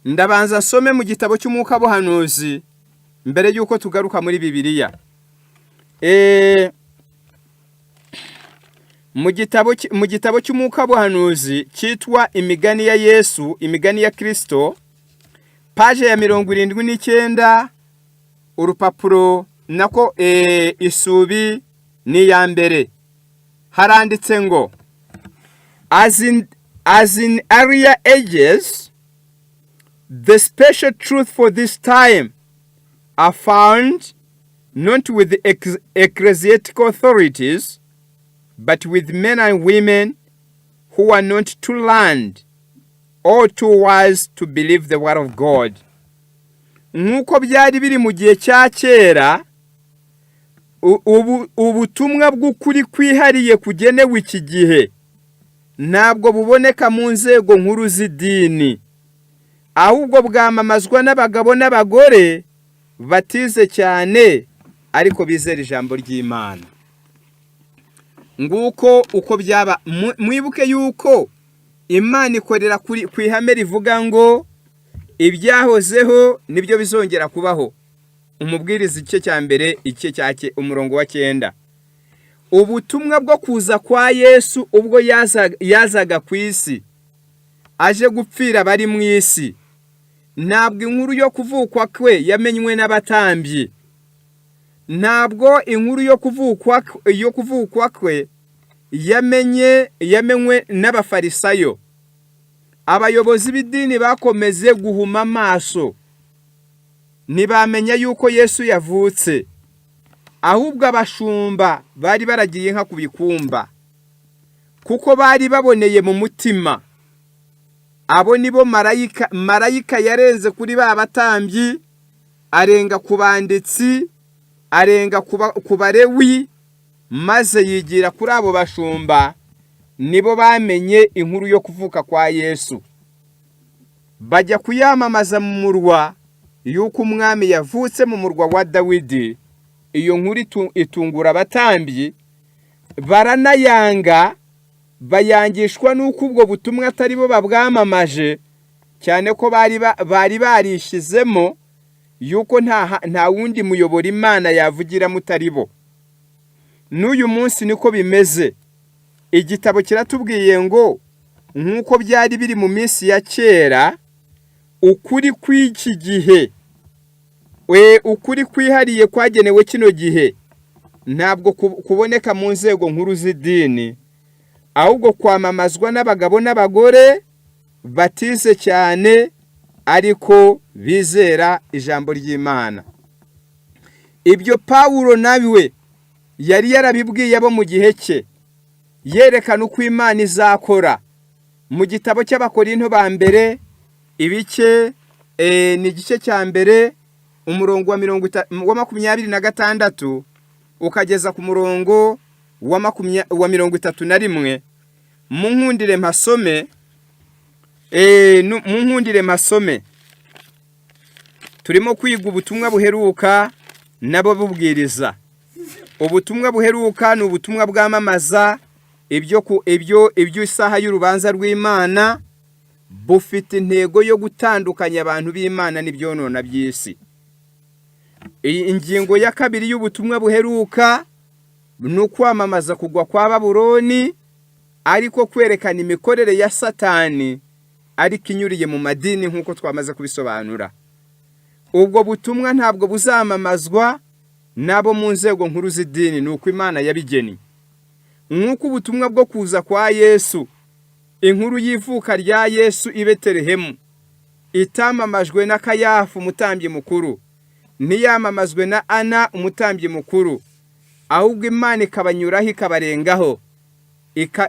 Ndabanza nsome mu gitabo cy'Umwuka Buhanuzi mbere y'uko tugaruka muri Bibiliya. Mu gitabo cy'Umwuka Buhanuzi cyitwa Imigani ya Yesu, Imigani ya Kirisito, paje ya 79, urupapuro nako isubi ni iya mbere, haranditse ngo: As in earlier ages, the special truth for this time are found not with the ecclesiastical authorities, but with men and women who are not too learned or too wise to believe the word of God." Nk'uko byari biri mu gihe cya kera, ubutumwa bw'ukuri kwihariye kugenewe iki gihe ntabwo buboneka mu nzego nkuru z'idini, ahubwo bwamamazwa n'abagabo n'abagore batize cyane ariko bizera ijambo ry'Imana. Nguko uko byaba. Mwibuke yuko Imana ikorera ku ihame rivuga ngo ibyahozeho nibyo bizongera kubaho. Umubwiriza, igice cya mbere, igice cya umurongo wa 9. Ubutumwa bwo kuza kwa Yesu, ubwo yazaga ku isi aje gupfira abari mu isi, ntabwo inkuru yo kuvukwa kwe yamenywe n'abatambyi, ntabwo inkuru yo kuvukwa kwe yamenywe n'Abafarisayo. Abayobozi b'idini bakomeze guhuma amaso, ntibamenya yuko Yesu yavutse, ahubwo abashumba bari baragiye inka ku bikumba, kuko bari baboneye mu mutima. Abo nibo marayika yarenze kuri ba batambyi, arenga ku banditsi, arenga ku Barewi, maze yigira kuri abo bashumba. Nibo bamenye inkuru yo kuvuka kwa Yesu, bajya kuyamamaza mu murwa yuko umwami yavutse mu murwa wa Dawidi. Iyo nkuru itungura abatambyi, baranayanga, bayangishwa n'uko ubwo butumwa atari bo babwamamaje, cyane ko bari barishyizemo yuko nta wundi muyobora Imana yavugiramo utari bo. N'uyu munsi niko bimeze. Igitabo kiratubwiye ngo nk'uko byari biri mu minsi ya kera, ukuri kw'iki gihe, we ukuri kwihariye kwagenewe kino gihe, ntabwo kuboneka mu nzego nkuru z'idini, ahubwo kwamamazwa n'abagabo n'abagore batize cyane Ariko bizera ijambo ry'Imana. Ibyo Pawulo nawe yari yarabibwiye abo mu gihe cye, yerekana uko Imana izakora. Mu gitabo cy'Abakorinto ba mbere, ibice ni igice cya mbere, umurongo wa 26 ukageza ku murongo wa 31. Munkundire mpasome, munkundire mpasome. Turimo kwiga ubutumwa buheruka nabo bubwiriza. Ubutumwa buheruka ni ubutumwa bwamamaza ibyo ku ibyo ibyo isaha y'urubanza rw'Imana, bufite intego yo gutandukanya abantu b'Imana n'ibyonona by'isi. Iyi ingingo ya kabiri y'ubutumwa buheruka ni ukwamamaza kugwa kwa Babuloni, ariko kwerekana imikorere ya Satani ariko inyuriye mu madini, nk'uko twamaze kubisobanura. Ubwo butumwa ntabwo buzamamazwa n'abo mu nzego nkuru z'idini, ni uko Imana yabigennye. Nk'uko ubutumwa bwo kuza kwa Yesu, inkuru y'ivuka rya Yesu i Betelehemu, itamamajwe na Kayafu umutambyi mukuru, ntiyamamazwe na Ana umutambyi mukuru, ahubwo Imana ikabanyuraho, ikabarengaho,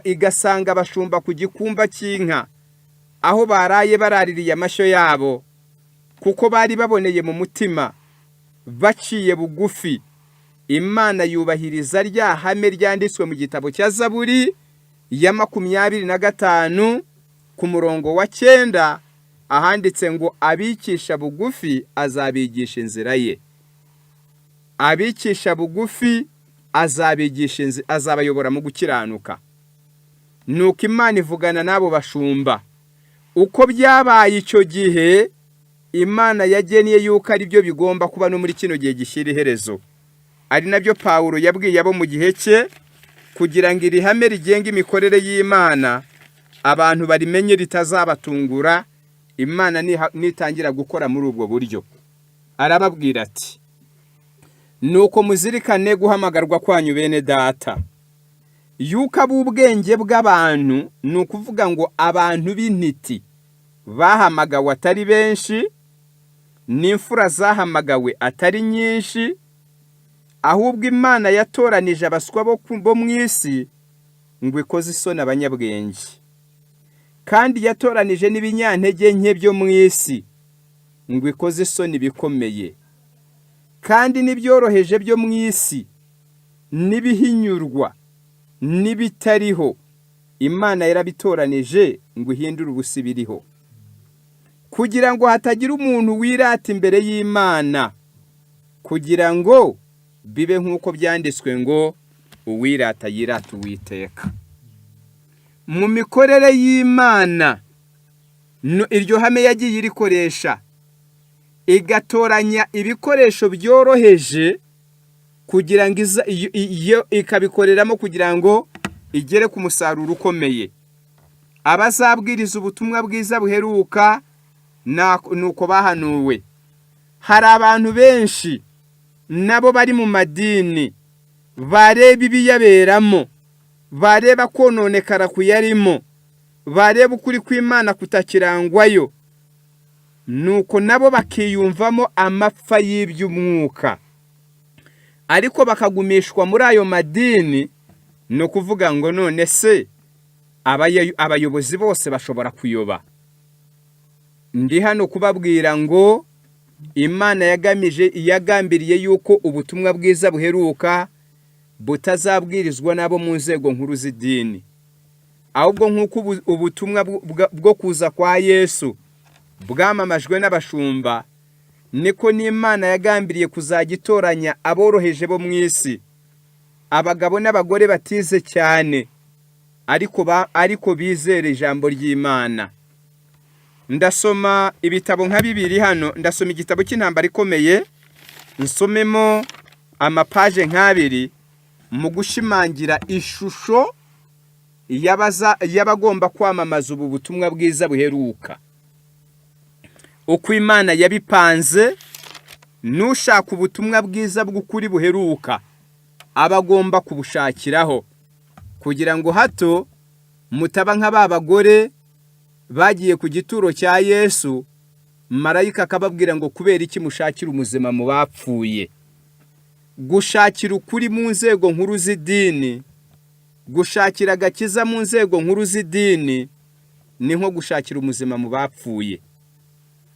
igasanga abashumba ku gikumba cy'inka aho baraye baraririye amashyo yabo, kuko bari baboneye mu mutima, baciye bugufi. Imana yubahiriza rya hame ryanditswe mu gitabo cya Zaburi ya 25 ku murongo wa 9, ahanditse ngo: "Abicisha bugufi azabigisha inzira ye." Abicisha bugufi azabigisha, azabayobora mu gukiranuka. Nuko Imana ivugana n'abo bashumba. Uko byabaye icyo gihe, Imana yagennye yuko ari byo bigomba kuba no muri kino gihe gishyira iherezo, ari nabyo Pawulo yabwiye abo mu gihe cye, kugira ngo iri hame rigenga imikorere y'Imana abantu barimenye, ritazabatungura Imana nitangira gukora muri ubwo buryo. Arababwira ati: "Nuko muzirikane guhamagarwa kwanyu, bene Data, yuko ab'ubwenge bw'abantu, ni ukuvuga ngo abantu b'intiti bahamagawe atari benshi, n'imfura zahamagawe atari nyinshi, ahubwo Imana yatoranije abaswa bo mu isi ngo ikoze isoni abanyabwenge, kandi yatoranije n'ibinyantege nke byo mu isi ngo ikoze isoni ibikomeye, kandi n'ibyoroheje byo mu isi n'ibihinyurwa n'ibitariho Imana yarabitoranije ngo ihindure ubusa ibiriho, kugira ngo hatagira umuntu wirata imbere y'Imana, kugira ngo bibe nk'uko byanditswe ngo: 'Uwirata yirata Uwiteka.'" Mu mikorere y'Imana, iryo hame yagiye irikoresha, igatoranya ibikoresho byoroheje kugira ngo iyo ikabikoreramo kugira ngo igere ku musaruro ukomeye. Abazabwiriza ubutumwa bwiza buheruka ni uko bahanuwe. Hari abantu benshi nabo bari mu madini, bareba ibiyaberamo, bareba kononekara kuyarimo, bareba ukuri kw'Imana kutakirangwayo, nuko nabo bakiyumvamo amapfa y'iby'umwuka, ariko bakagumishwa muri ayo madini. Ni ukuvuga ngo none se abayobozi bose bashobora kuyoba? Ndi hano kubabwira ngo Imana yagamije, yagambiriye yuko ubutumwa bwiza buheruka butazabwirizwa n'abo mu nzego nkuru z'idini, ahubwo nk'uko ubutumwa bwo kuza kwa Yesu bwamamajwe n'abashumba, niko n'Imana yagambiriye kuzajya itoranya aboroheje bo mu isi, abagabo n'abagore batize cyane ariko bizera ijambo ry'Imana. Ndasoma ibitabo nka bibiri hano. Ndasoma igitabo cy'Intambara Ikomeye, nsomemo amapaje nk'abiri mu gushimangira ishusho y'abagomba kwamamaza ubu butumwa bwiza buheruka, uko Imana yabipanze. N'ushaka ubutumwa bwiza bw'ukuri buheruka aba agomba kubushakiraho, kugira ngo hato mutaba nka ba bagore bagiye ku gituro cya Yesu. Marayika akababwira ngo: "Kubera iki mushakira umuzima mu bapfuye?" Gushakira ukuri mu nzego nkuru z'idini, gushakira agakiza mu nzego nkuru z'idini, ni nko gushakira umuzima mu bapfuye.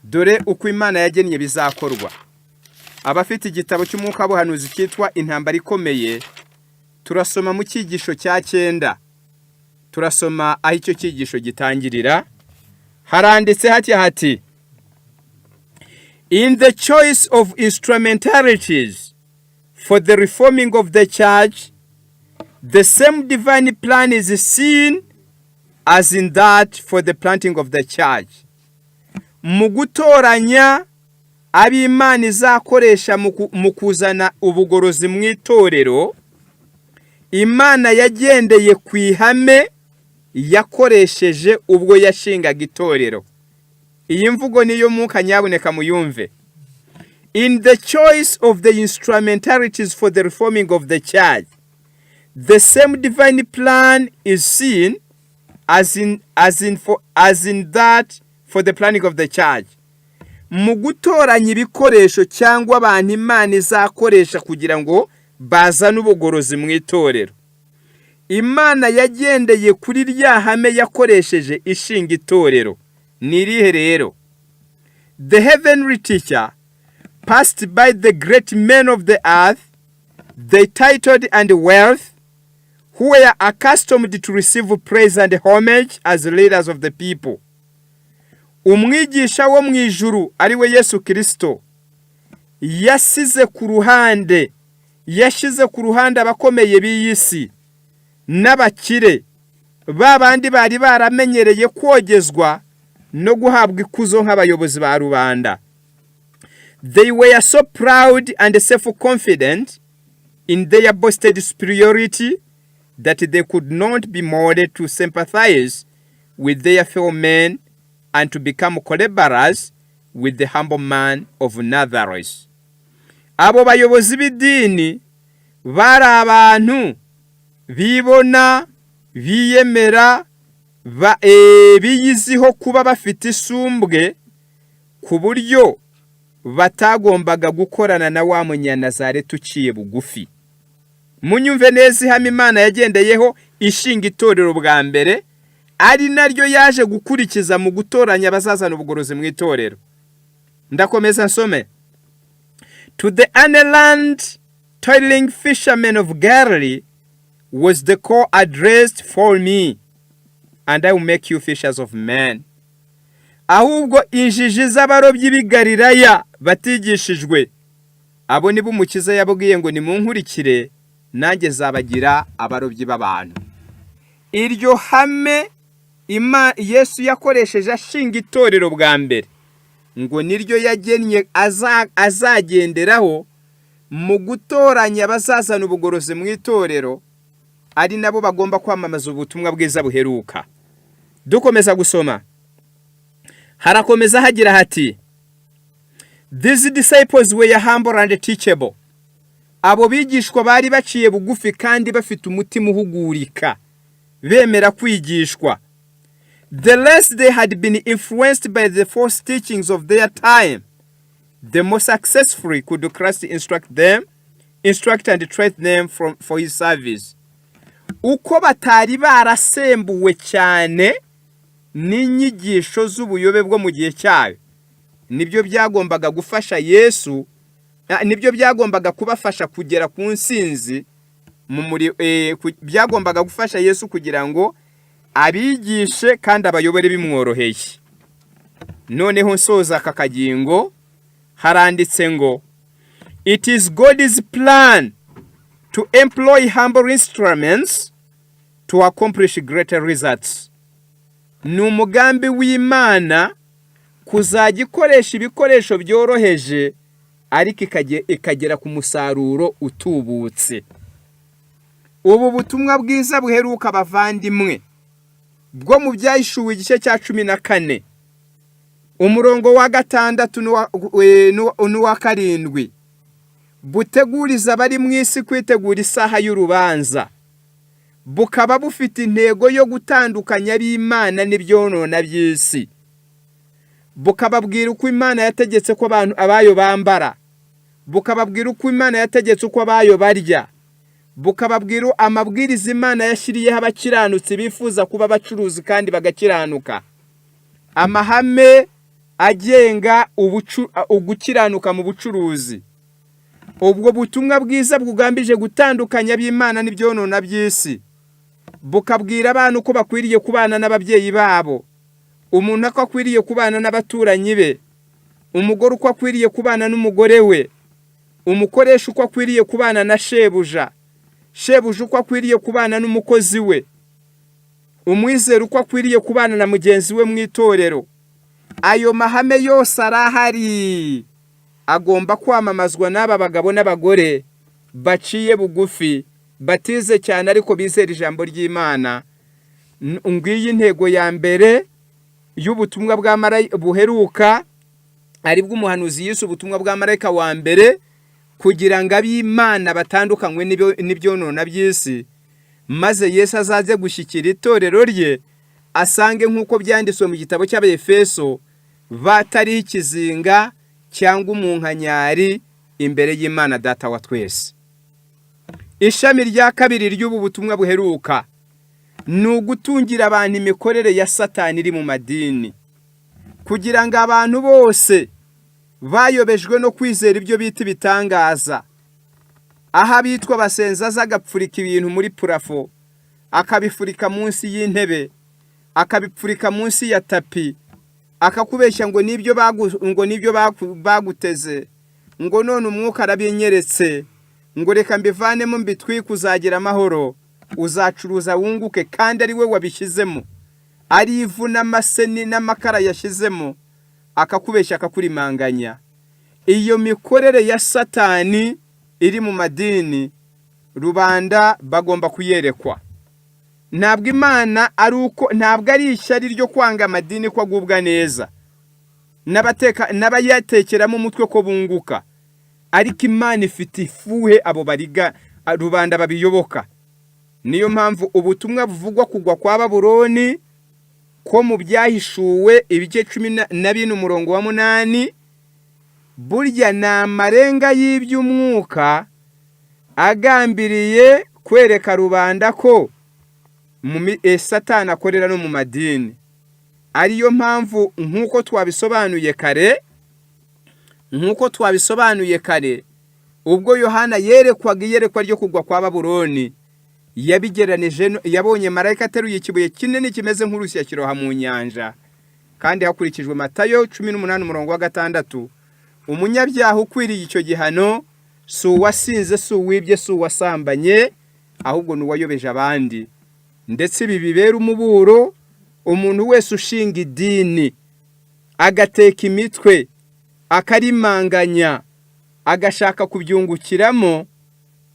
Dore uko Imana yagennye bizakorwa. Abafite igitabo cy'umwuka w'ubuhanuzi cyitwa Intambara Ikomeye, turasoma mu cyigisho cya 9. Turasoma aho icyo cyigisho gitangirira. Haranditse hatya hati: "In the choice of instrumentalities for the reforming of the church, the same divine plan is seen as in that for the planting of the church." Mu gutoranya ab'Imana izakoresha mu kuzana ubugorozi mu itorero, Imana yagendeye ku ihame yakoresheje ubwo yashingaga itorero. Iyi mvugo niyo mwuka, nyabuneka muyumve. "In the choice of the instrumentalities for the reforming of the church, the same divine plan is seen as in that for the planting of the church." Mu gutoranya ibikoresho cyangwa abantu Imana izakoresha kugira ngo bazane ubugorozi mu itorero, Imana yagendeye kuri rya hame yakoresheje ishinga itorero. Ni irihe rero? "The heavenly teacher passed by the great men of the earth, the titled and wealthy, who were accustomed to receive praise and homage as leaders of the people." Umwigisha wo mu ijuru, ari we Yesu Kirisito, yasize ku ruhande, yashyize ku ruhande abakomeye b'iyi si n'abakire, ba bandi bari baramenyereye kogezwa no guhabwa ikuzo nk'abayobozi ba rubanda. "They were so proud and self-confident in their boasted superiority that they could not be moved to sympathize with their fellow men and to become collaborators with the humble man of Nazareth." Abo bayobozi b'idini bari abantu bibona, biyemera, biyiziho kuba bafite isumbwe, ku buryo batagombaga gukorana na wa Munyanazareti uciye bugufi. Munyumve neza ihame Imana yagendeyeho ishinga itorero bwa mbere, ari naryo yaje gukurikiza mu gutoranya abazazana ubugorozi mu itorero. Ndakomeza nsome. "To the unlearned toiling fishermen of Galilee was the call addressed: 'Follow me, and I will make you fishers of men.'" Ahubwo injiji z'abarobyi b'i Galilaya batigishijwe, abo nibo Umukiza yabwiye ngo: "Nimunkurikire, nanjye zabagira abarobyi b'abantu." Iryo hame Yesu yakoresheje ashinga itorero bwa mbere, ngo niryo yagennye azagenderaho mu gutoranya abazazana ubugorozi mu itorero, ari nabo bagomba kwamamaza ubutumwa bwiza buheruka. Dukomeza gusoma, harakomeza hagira hati: "These disciples were humble and teachable." Abo bigishwa bari baciye bugufi kandi bafite umutima uhugurika, bemera kwigishwa. "The less they had been influenced by the false teachings of their time, the more successfully could Christ instruct them, instruct and train them for his service." Uko batari barasembuwe cyane n'inyigisho z'ubuyobe bwo mu gihe cyayo, nibyo byagombaga gufasha Yesu, nibyo byagombaga kubafasha kugera ku nsinzi mu muri byagombaga gufasha Yesu kugira ngo abigishe kandi abayobore bimworoheye. Noneho nsoza aka kagingo, haranditse ngo: "It is God's plan to employ humble instruments to accomplish greater results." Ni umugambi w'Imana kuzajya ikoresha ibikoresho byoroheje, ariko ikagera ku musaruro utubutse. Ubu butumwa bwiza buheruka, abavandimwe, bwo mu Byahishuwe igice cya 14, umurongo wa 6 n'uwa 7, buteguriza abari mu isi kwitegura isaha y'urubanza, bukaba bufite intego yo gutandukanya ab'Imana n'ibyonona by'isi. Bukababwira uko Imana yategetse ko abantu abayo bambara, bukababwira uko Imana yategetse uko abayo barya, bukababwira amabwiriza Imana yashyiriyeho abakiranutsi bifuza kuba abacuruzi kandi bagakiranuka, amahame agenga ugukiranuka mu bucuruzi. Ubwo butumwa bwiza bugambije gutandukanya ab'Imana n'ibyonona by'isi, bukabwira abana uko bakwiriye kubana n'ababyeyi babo, umuntu uko akwiriye kubana n'abaturanyi be, umugore uko akwiriye kubana n'umugore we, umukoresha uko akwiriye kubana na shebuja, shebuja uko akwiriye kubana n'umukozi we, umwizera uko akwiriye kubana na mugenzi we mu itorero. Ayo mahame yose arahari, agomba kwamamazwa n'aba bagabo n'abagore baciye bugufi, batize cyane ariko bizera ijambo ry'Imana. Ngiyi intego ya mbere y'ubutumwa bwa marayika buheruka, aribwo umuhanuzi yise ubutumwa bwa marayika wa mbere, kugira ngo ab'Imana batandukanywe n'ibyonona by'isi, maze Yesu azaze gushyikira itorero rye, asange nk'uko byanditswe mu gitabo cy'Abefeso, batariho ikizinga cyangwa umunkanyari imbere y'Imana Data wa twese. Ishami rya kabiri ry'ubu butumwa buheruka ni ugutungira abantu imikorere ya Satani iri mu madini, kugira ngo abantu bose bayobejwe no kwizera ibyo bita ibitangaza, aho abitwa basenza aza agapfurika ibintu muri plafond, akabifurika munsi y'intebe, akabipfurika munsi ya tapis, akakubeshya ngo nibyo baguteze, ngo none umwuka arabinyeretse, ngo reka mbivanemo mbitwike, uzagira amahoro, uzacuruza wunguke, kandi ari we wabishyizemo, ari ivu n'amaseni n'amakara yashyizemo, akakubeshya, akakurimanganya. Iyo mikorere ya Satani iri mu madini, rubanda bagomba kuyerekwa. Ntabwo Imana ari uko, ntabwo ari ishyari ryo kwanga amadini ko agubwa neza n'abayatekeramo umutwe ko bunguka, ariko Imana ifite ifuhe abo bariga rubanda babiyoboka. Niyo mpamvu ubutumwa buvugwa kugwa kwa Babuloni ko mu Byahishuwe ibice 14 umurongo wa 8, burya ni amarenga y'iby'umwuka agambiriye kwereka rubanda ko Satani akorera no mu madini. Ariyo mpamvu, nk'uko twabisobanuye kare, ubwo Yohana yerekwaga iyerekwa ryo kugwa kwa Babuloni, yabigeranije yabonye marayika ateruye ikibuye kinini kimeze nk'urusyo, kiroha mu nyanja. Kandi hakurikijwe Matayo 18 umurongo wa 6, umunyabyaha ukwiriye icyo gihano si uwasinze, si uwibye, si uwasambanye, ahubwo ni uwayobeje abandi. Ndetse ibi bibera umuburo umuntu wese ushinga idini, agateka imitwe, akarimanganya, agashaka kubyungukiramo,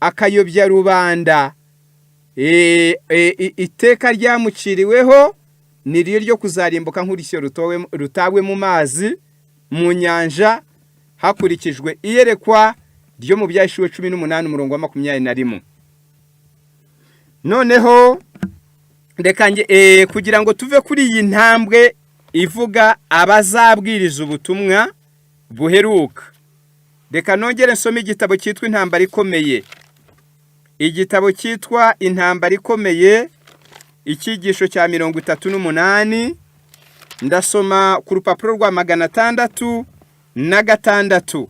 akayobya rubanda. Iteka ryamuciriweho ni ryo ryo kuzarimbuka nk'urusyo rutawe mu mazi, mu nyanja, hakurikijwe iyerekwa ryo mu Byahishuwe 18 umurongo wa 21. Noneho reka kugira ngo tuve kuri iyi ntambwe ivuga abazabwiriza ubutumwa buheruka, reka nongere nsome igitabo cyitwa Intambara Ikomeye. Igitabo cyitwa Intambara Ikomeye, icyigisho cya 38, ndasoma ku rupapuro rwa 606.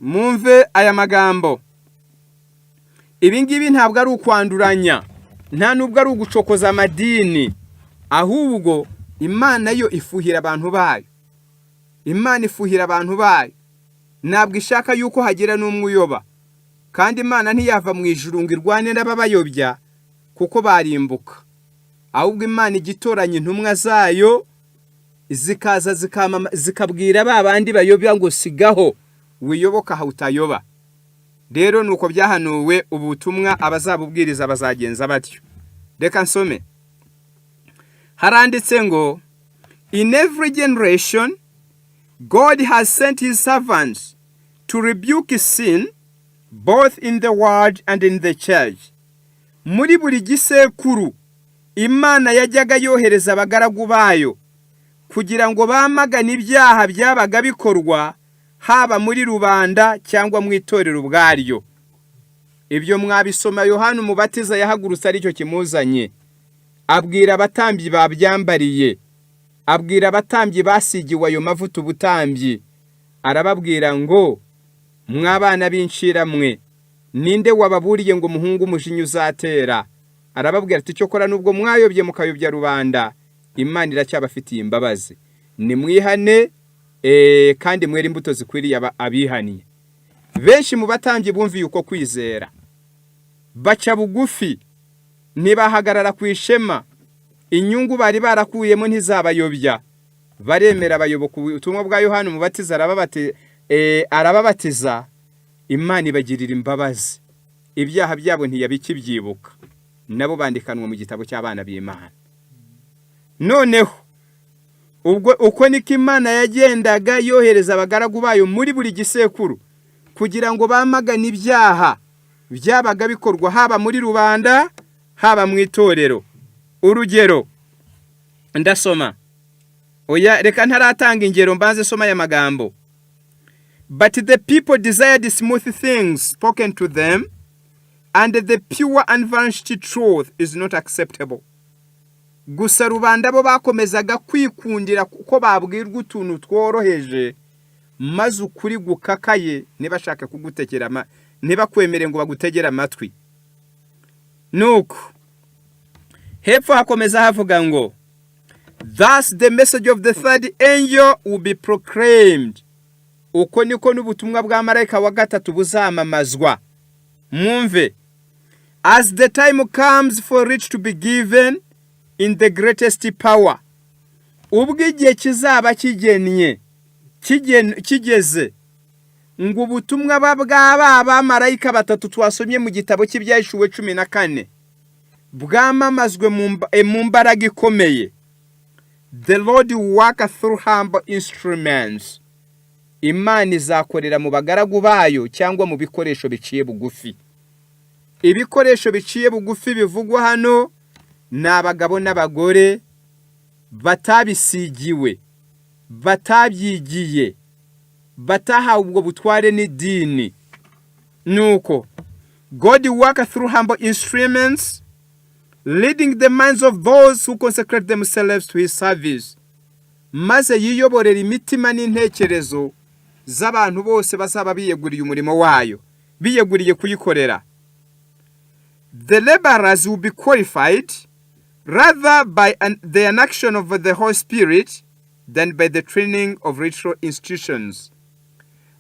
Mwumve aya magambo. Ibi ngibi ntabwo ari ukwanduranya, nta nubwo ari ugucokoza amadini, ahubwo Imana yo ifuhira abantu bayo. Imana ifuhira abantu bayo, ntabwo ishaka yuko hagira n'umwe uyoba. Kandi Imana ntiyava mu ijuru ngo irwane n'ababayobya, kuko barimbuka. Ahubwo Imana ijya itoranya intumwa zayo, zikaza zikabwira ba bandi bayobya ngo sigaho, wiyoboka aha utayoba. Rero ni uko byahanuwe, ubutumwa abazabubwiriza bazagenza batyo. Reka nsome. Haranditse ngo: "In every generation God has sent his servants to rebuke sin both in the world and in the church." Muri buri gisekuru Imana yajyaga yohereza abagaragu bayo Kugira ngo bamagane ibyaha byabaga bikorwa, haba muri rubanda cyangwa mu itorero ubwaryo. Ibyo mwabisoma. Yohani Umubatiza yahagurutse aricyo kimuzanye, abwira abatambyi babyambariye, abwira abatambyi basigiwe ayo mavuta ubutambyi, arababwira ngo: "Mwabana b'inshiramwe, ninde wababuriye ngo umuhungu umujinya uzatera?" Arababwira ati: "Cyokora nubwo mwayobye mukayobya rubanda, Imana iracyabafitiye imbabazi. Nimwihane kandi mwere imbuto zikwiriye abihaniye." Benshi mu batambyi bumviye uko kwizera, baca bugufi, ntibahagarara ku ishema. Inyungu bari barakuyemo ntizabayobya, baremera, bayoboka ubutumwa bwa Yohani Umubatiza, arababatiza. Imana ibagirira imbabazi, ibyaha byabo ntiyabikibyibuka, nabo bandikanwa mu gitabo cy'abana b'Imana. Noneho ubwo uko niko Imana yagendaga yohereza abagaragu bayo muri buri gisekuru kugira ngo bamagane ibyaha byabaga bikorwa, haba muri rubanda, haba mu itorero. Urugero ndasoma, oya, reka ntaratanga ingero, mbanze soma aya magambo: "But the people desired smooth things spoken to them, and the pure unvarnished truth is not acceptable." Gusa rubanda bo bakomezaga kwikundira kuko babwirwa utuntu tworoheje, maze ukuri gukakaye ntibashake kugutegera, ntibakwemere ngo bagutegere amatwi. Nuko hepfo hakomeza havuga ngo: "Thus the message of the third angel will be proclaimed." Uko niko n'ubutumwa bwa marayika wa gatatu buzamamazwa. Mwumve: "As the time comes for it to be given in the greatest power." Ubwo igihe kizaba kigennye kigeze ngo ubutumwa bwa ba bamarayika batatu twasomye mu gitabo cy'Ibyahishuwe 14 bwamamazwe mu mbaraga ikomeye, "the Lord work through humble instruments." Imana izakorera mu bagaragu bayo cyangwa mu bikoresho biciye bugufi. Ibikoresho biciye bugufi bivugwa hano ni abagabo n'abagore batabisigiwe, batabyigiye, batahawe ubwo butware n'idini. Nuko God work through humble instruments, leading the minds of those who consecrate themselves to his service. Maze yiyoborera imitima n'intekerezo z'abantu bose bazaba biyeguriye umurimo wayo, biyeguriye kuyikorera. "The laborers will be qualified rather by the action of the Holy Spirit than by the training of ritual institutions."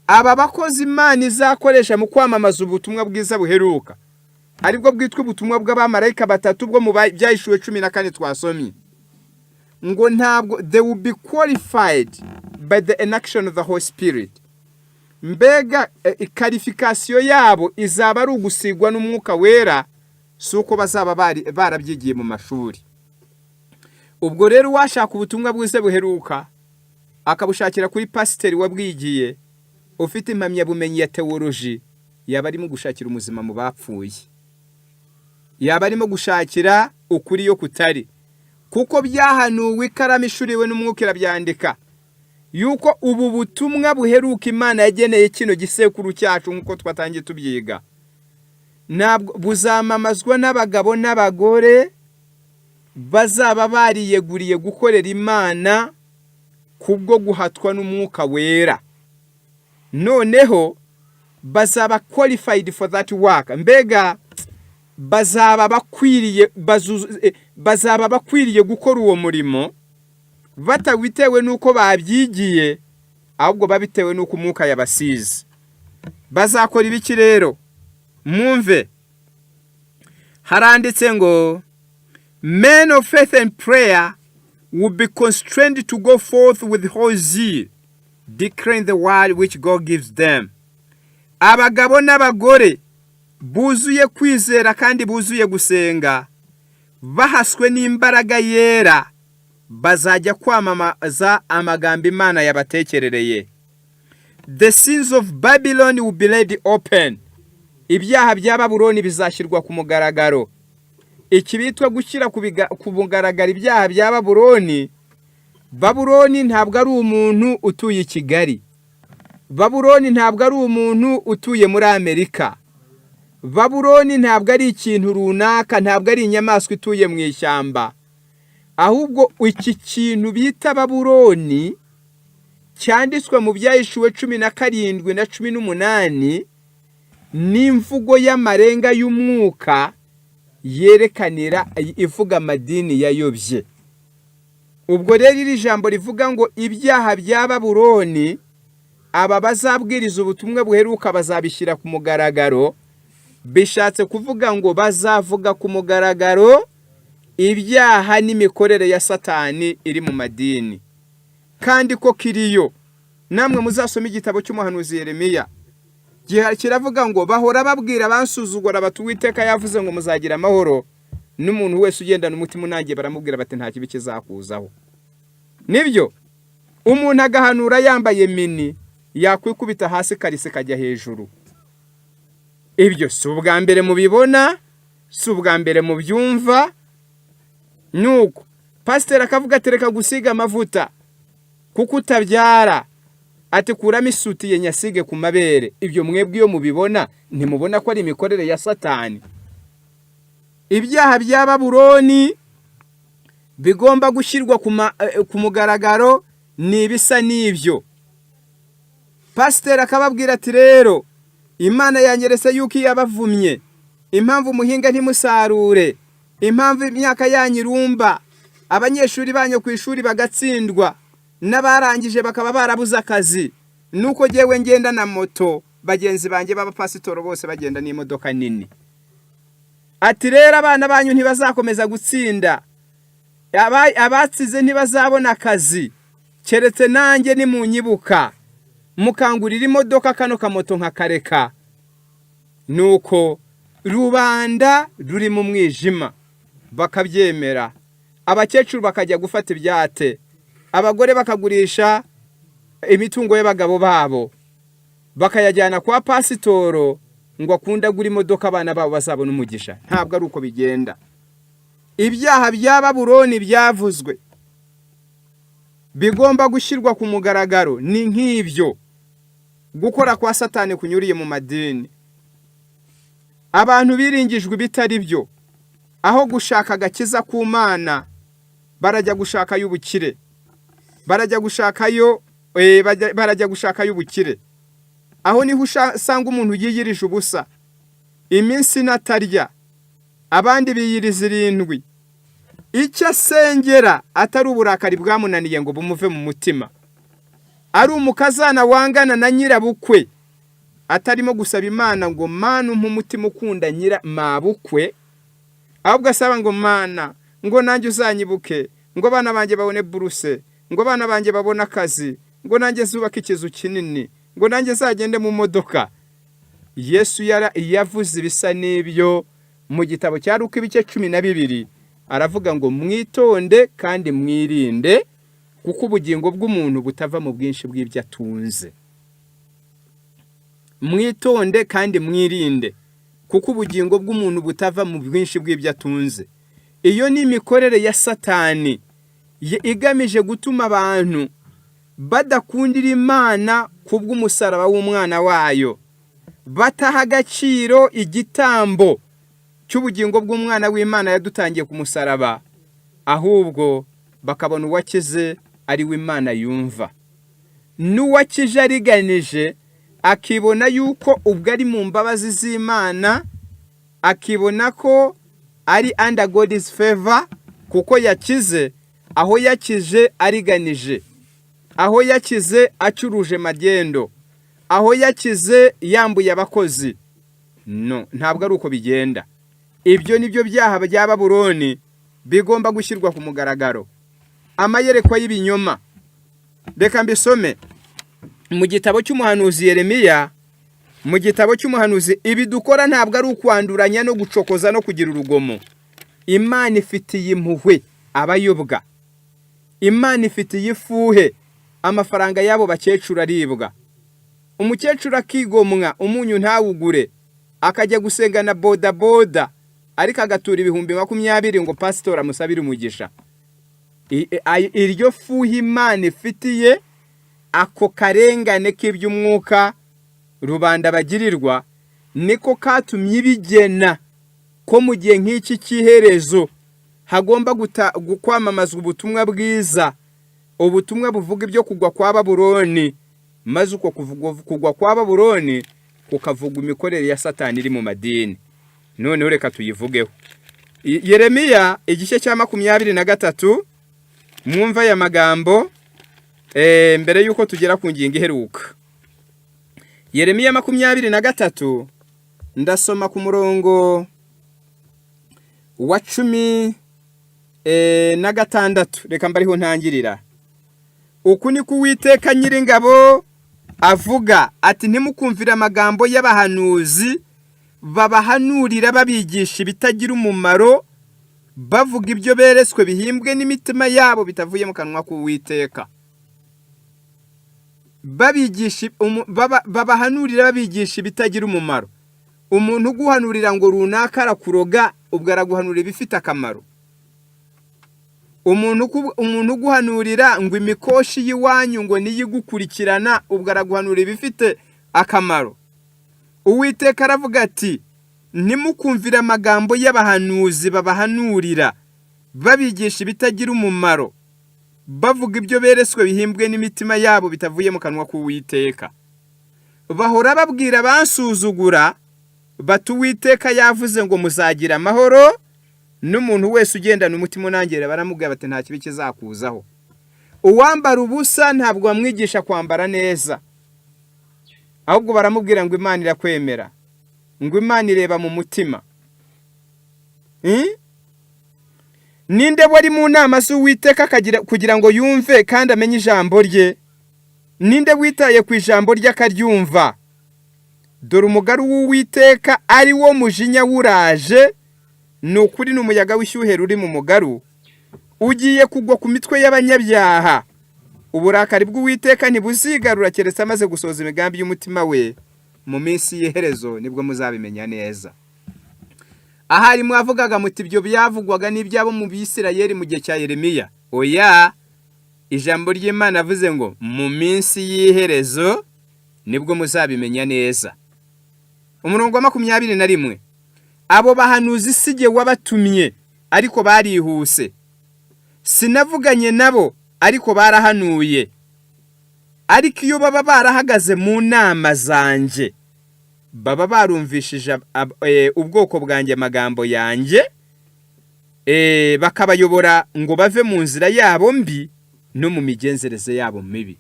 Aba bakozi Imana izakoresha mu kwamamaza ubutumwa bwiza buheruka, aribwo bwitwa ubutumwa bw'abamarayika batatu bwo mu Byahishuwe 14 twasomye, ngo ntabwo, they will be qualified by the enaction of the Holy Spirit. Mbega qualification yabo izaba ari ugusigwa n'Umwuka Wera, si uko bazaba barabyigiye mu mashuri. Ubwo rero uwashaka ubutumwa bwiza buheruka akabushakira kuri pasiteri wabwigiye, ufite impamyabumenyi ya tewoloji, yaba arimo gushakira umuzima mu bapfuye, yaba arimo gushakira ukuri yo kutari, kuko byahanuwe, ikaramu ishuriwe n'Umwuka irabyandika yuko ubu butumwa buheruka Imana yageneye kino gisekuru cyacu, nk'uko twatangiye tubyiga, ntabwo buzamamazwa n'abagabo n'abagore bazaba bariyeguriye gukorera Imana kubwo guhatwa n'Umwuka Wera. Noneho bazaba qualified for that work, mbega bazaba bakwiriye gukora uwo murimo batawitewe n'uko babyigiye, ahubwo babitewe n'uko Umwuka yabasize. Bazakora ibiki rero? Mwumve, haranditse ngo: "Men of faith and prayer will be constrained to go forth with whole zeal, declaring the word which God gives them." Abagabo n'abagore buzuye kwizera kandi buzuye gusenga, bahaswe n'imbaraga yera, bazajya kwamamaza amagambo Imana yabatekerereye. "The sins of Babylon will be laid open." Ibyaha bya Babuloni bizashyirwa ku mugaragaro. Iki bitwa gushyira ku mugaragaro ibyaha bya Babuloni Babuloni ntabwo ari umuntu utuye i Kigali. Babuloni ntabwo ari umuntu utuye muri Amerika. Babuloni ntabwo ari ikintu runaka, ntabwo ari inyamaswa ituye mu ishyamba. Ahubwo iki kintu bita Babuloni cyanditswe mu Byahishuwe 17 na 18, n'imvugo y'amarenga y'umwuka yerekanira ivuga amadini yayobye. Ubwo rero iri jambo rivuga ngo ibyaha bya Babuloni, aba bazabwiriza ubutumwa buheruka bazabishyira ku mugaragaro, bishatse kuvuga ngo bazavuga ku mugaragaro ibyaha n'imikorere ya Satani iri mu madini, kandi ko kiriyo. Namwe muzasome igitabo cy'umuhanuzi Yeremiya, kiravuga ngo bahora babwira abansuzugura bati: "Uwiteka yavuze ngo muzagira amahoro." N'umuntu wese ugendana umutima unangiye baramubwira bati: "Nta kibi kizakuzaho." Nibyo, umuntu agahanura yambaye mini, yakwikubita hasi karisi kajya hejuru. Ibyo si ubwa mbere mubibona, si ubwa mbere mubyumva. Nuko pasiteri akavuga ati: "Reka gusiga amavuta kuko utabyara." Ati: "Kuramo isutiye nyasige ku mabere." Ibyo mwebwe iyo mubibona, ntimubona ko ari imikorere ya Satani? Ibyaha bya Babuloni bigomba gushyirwa ku mugaragaro ni ibisa n'ibyo. Pasiteri akababwira ati: "Rero Imana yanyeretse yuko iyo yabavumye, impamvu muhinga ntimusarure, impamvu imyaka yanyu irumba, abanyeshuri banyu ku ishuri bagatsindwa, n'abarangije bakaba barabuze akazi, nuko ngewe ngenda na moto, bagenzi banjye b'abapasitoro bose bagenda n'imodoka nini." Ati: "Rero abana banyu ntibazakomeza gutsinda, abatsize ntibazabona akazi, keretse nanjye nimunyibuka mukangurira imodoka, kano kamoto nkakareka." Nuko rubanda ruri mu mwijima bakabyemera, abakecuru bakajya gufata ibyate, abagore bakagurisha imitungo y'abagabo babo bakayajyana kwa pasitoro ngo akunde agura imodoka, abana babo bazabona umugisha. Ntabwo ari uko bigenda. Ibyaha bya Babuloni byavuzwe bigomba gushyirwa ku mugaragaro ni nk'ibyo gukora kwa Satani kunyuriye mu madini. Abantu biringijwe ibitari byo, aho gushaka agakiza ku Mana barajya gushakayo ubukire, barajya gushakayo ubukire. Aho niho usanga umuntu yiyirije ubusa iminsi inatarya, abandi biyiriza 7. Icyo asengera atari uburakari bwamunaniye ngo bumuve mu mutima, ari umukazana wangana na nyirabukwe, atarimo gusaba Imana ngo: "Mana, umpe umutima ukunda nyira mabukwe," ahubwo asaba ngo: "Mana, ngo nanjye uzanyibuke, ngo abana banjye babone buruse, ngo abana banjye babone akazi, ngo nanjye zubake ikizu kinini, ngo nanjye zagende mu modoka." Yesu yavuze ibisa n'ibyo mu gitabo cya Luka ibice 12, aravuga ngo: "Mwitonde kandi mwirinde, kuko ubugingo bw'umuntu butava mu bwinshi bw'ibyo atunze." Mwitonde kandi mwirinde, kuko ubugingo bw'umuntu butava mu bwinshi bw'ibyo atunze. Iyo ni imikorere ya Satani igamije gutuma abantu badakundira Imana kubw'umusaraba w'umwana wayo, bataha agaciro igitambo cy'ubugingo bw'umwana w'Imana yadutangiye ku musaraba, ahubwo bakabona uwakize ari we Imana yumva, n'uwakije ariganije akibona yuko ubwo ari mu mbabazi z'Imana, akibona ko ari under God's favor kuko yakize. Aho yakije ariganije, aho yakize acuruje magendo, aho yakize yambuye abakozi. No, ntabwo ari uko bigenda. Ibyo ni byo byaha bya Babuloni bigomba gushyirwa ku mugaragaro. Amayerekwa y'ibinyoma, reka mbisome mu gitabo cy'umuhanuzi Yeremiya, mu gitabo cy'umuhanuzi. Ibi dukora ntabwo ari ukwanduranya no gucokoza no kugira urugomo. Imana ifitiye impuhwe abayobwa, Imana ifitiye ifuhe amafaranga y'abo bakecuru aribwa. Umukecuru akigomwa umunyu ntawugure, akajya gusenga na bodaboda, ariko agatura 20,000 ngo pasitori amusabire umugisha. Iryo fuha Imana ifitiye ako karengane k'iby'umwuka rubanda bagirirwa, niko katumye ibigena ko mu gihe nk'iki cy'iherezo hagomba kwamamazwa ubutumwa bwiza, ubutumwa buvuga ibyo kugwa kwa Babuloni, maze uko kugwa kwa Babuloni kukavuga imikorere ya Satani iri mu madini. Noneho reka tuyivugeho. Yeremiya igice cya 23, mwumva aya magambo mbere y'uko tugera ku ngingo iheruka. Yeremiya 23, ndasoma ku murongo wa 16. Reka mbariho ntangirira. Uku ni ko Uwiteka Nyiringabo avuga ati: "Ntimukumvire amagambo y'abahanuzi babahanurira babigisha ibitagira umumaro, bavuga ibyo beretswe bihimbwe n'imitima yabo bitavuye mu kanwa k'Uwiteka." Babigisha babahanurira babigisha ibitagira umumaro. Umuntu uguhanurira ngo runaka arakuroga, ubwo araguhanurira ibifite akamaro? Umuntu uguhanurira ngo imikoshi y'iwanyu ngo niyo igukurikirana, ubwo araguhanurira ibifite akamaro? Uwiteka aravuga ati: "Ntimukumvire amagambo y'abahanuzi babahanurira babigisha ibitagira umumaro, bavuga ibyo beretswe bihimbwe n'imitima yabo bitavuye mu kanwa k'Uwiteka. Bahora babwira abansuzugura bati: 'Uwiteka yavuze ngo muzagira amahoro.' N'umuntu wese ugendana umutima unangira baramubwira bati: 'Nta kibi kizakuzaho.' Uwambara ubusa ntabwo bamwigisha kwambara neza, ahubwo baramubwira ngo Imana irakwemera, ngo Imana ireba mu mutima." Ninde wari mu nama z'Uwiteka kugira ngo yumve kandi amenye ijambo rye? Ninde witaye ku ijambo rye akaryumva? Dore umugaru w'Uwiteka ari wo mujinya wuraje, ni ukuri ni umuyaga w'ishyuheri uri mu mugaru, ugiye kugwa ku mitwe y'abanyabyaha. Uburakari bw'Uwiteka ntibuzigarura keretse amaze gusohoza imigambi y'umutima we. Mu minsi y'iherezo nibwo muzabimenya neza. Ahari mwavugaga muti: "Ibyo byavugwaga n'ibyabo mu Bisirayeli mu gihe cya Yeremiya." Oya, ijambo ry'Imana avuze ngo mu minsi y'iherezo nibwo muzabimenya neza. Umurongo wa 21: "Abo bahanuzi si jye wabatumye, ariko barihuse; sinavuganye nabo, ariko barahanuye. Ariko iyo baba barahagaze mu nama zanjye, baba barumvishije ubwoko bwanjye amagambo yanjye, bakabayobora ngo bave mu nzira yabo mbi no mu migenzereze yabo mibi."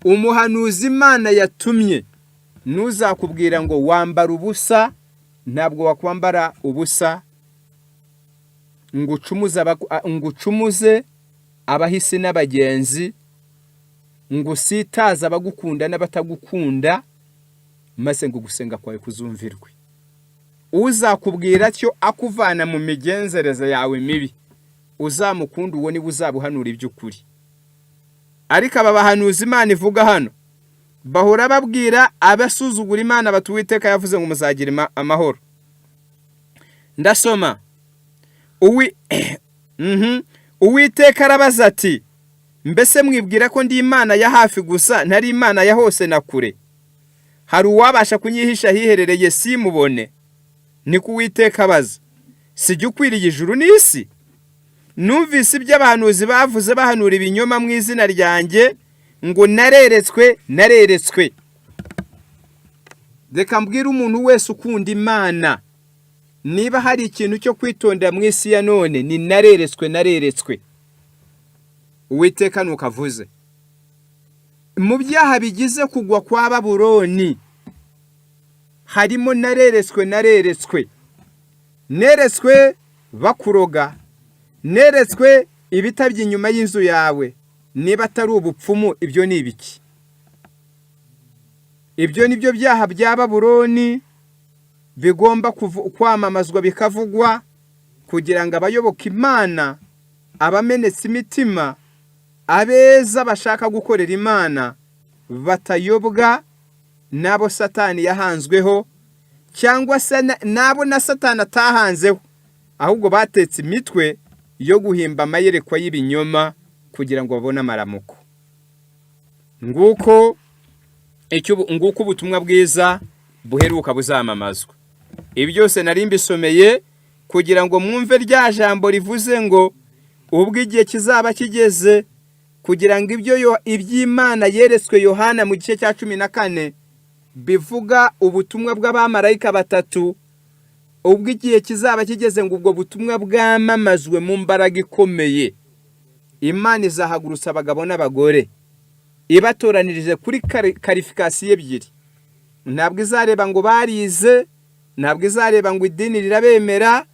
Umuhanuzi Imana yatumye ntuzakubwira ngo wambara ubusa. Ntabwo wakwambara ubusa ngo ucumuze abahisi n'abagenzi, ngo usitaze abagukunda n'abatagukunda, maze ngo gusenga kwawe kuzumvirwe. Uzakubwira atyo akuvana mu migenzereze yawe mibi, uzamukunda, uwo niwe uzabuhanura iby'ukuri. Ariko aba bahanuzi Imana ivuga hano bahora babwira abasuzugura Imana bati: "Uwiteka yavuze ngo muzagira amahoro." Ndasoma. Uwiteka arabaza ati: "Mbese mwibwira ko ndi Imana ya hafi gusa, ntari Imana ya hose na kure? Hari uwabasha kunyihisha ahiherereye simubone? Niko Uwiteka abaza. Sijya ukwiriye ijuru n'isi? Numvise ibyo abahanuzi bavuze bahanura ibinyoma mu izina ryanjye ngo: 'Nareretswe, nareretswe.'" Reka mbwire umuntu wese ukunda Imana: niba hari ikintu cyo kwitondera mu isi ya none, ni "nareretswe, nareretswe". Uwiteka nuko avuze. Mu byaha bigize kugwa kwa Babuloni harimo "nareretswe, nareretswe". Neretswe bakuroga, neretswe ibitabye inyuma y'inzu yawe. Niba atari ubupfumu, ibyo ni ibiki? Ibyo ni byo byaha bya Babuloni bigomba kwamamazwa, bikavugwa, kugira ngo abayoboka Imana, abamenetse imitima, abeza bashaka gukorera Imana batayobwa n'abo Satani yahanzweho, cyangwa se n'abo na Satani atahanzeho, ahubwo batetse imitwe. yo guhimba amayerekwa y'ibinyoma kugira ngo babone amaramuko. Nguko ubutumwa bwiza buheruka buzamamazwa. Ibi byose nari mbisomeye kugira ngo mwumve rya jambo rivuze ngo ubwo igihe kizaba kigeze kugira ngo ibyo iby'Imana yeretswe Yohana mu gice cya 14 bivuga ubutumwa bw'abamarayika batatu, ubwo igihe kizaba kigeze ngo ubwo butumwa bwamamazwe mu mbaraga ikomeye, Imana izahagurutsa abagabo n'abagore ibatoranirije kuri qualification ebyiri. Ntabwo izareba ngo barize, ntabwo izareba ngo idini rirabemera,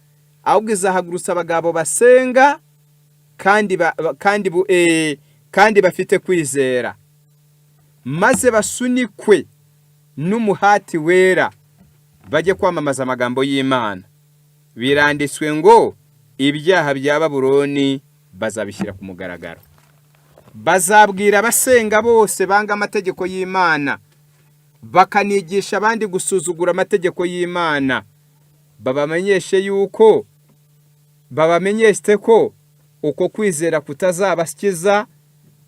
ahubwo izahagurutsa abagabo basenga kandi bafite kwizera, maze basunikwe n'umuhati wera bajye kwamamaza amagambo y'Imana. Biranditswe ngo ibyaha bya Baburoni bazabishyira ku mugaragaro. Bazabwira abasenga bose banga amategeko y'Imana, bakanigisha abandi gusuzugura amategeko y'Imana, babamenyeshe yuko, babamenyeshe ko uko kwizera kutazabakiza,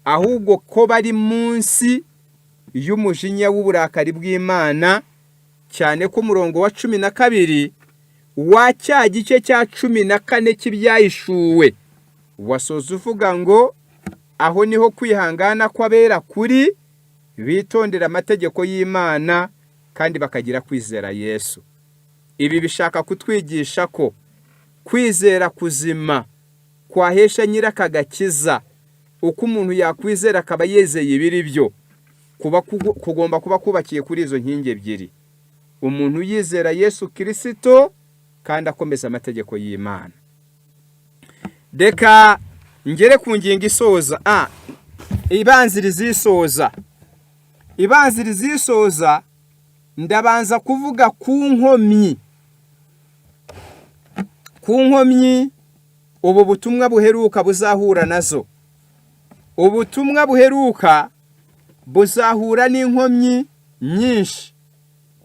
ahubwo ko bari munsi y'umujinya w'uburakari bw'Imana, cyane ko umurongo wa 12 wa cya gice cya 14 cy'Ibyahishuwe wasoza uvuga ngo aho niho kwihangana kw'abera kuri, bitondera amategeko y'Imana kandi bakagira kwizera Yesu. Ibi bishaka kutwigisha ko kwizera kuzima kwahesha nyir'akagakiza, uko umuntu yakwizera akaba yizeye ibiri byo, kuba kugomba kuba kubakiye kuri izo nkingi ebyiri: umuntu yizera Yesu Kirisito kandi akomeza amategeko y'Imana. Reka ngere ku ngingo isoza, ibanziriza isoza. Ibanziriza isoza, ndabanza kuvuga ku nkomyi ubu butumwa buheruka buzahura nazo. Ubutumwa buheruka buzahura n'inkomyi nyinshi,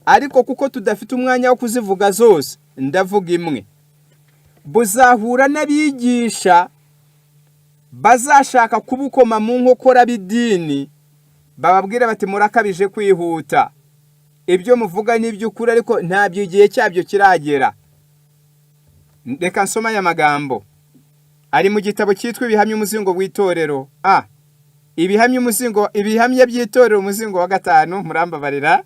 ariko kuko tudafite umwanya wo kuzivuga zose, ndavuga imwe. Buzahura n'abigisha bazashaka kubukoma mu nkokora b'idini, bababwira bati: "Murakabije kwihuta, ibyo muvuga ni iby'ukuri, ariko ntabyo igihe cyabyo kiragera." Reka nsoma aya magambo ari mu gitabo cyitwa Ibihamya, umuzingo w'itorero, Ibihamya, umuzingo, Ibihamya by'Itorero, umuzingo wa gatanu. Murambabarira.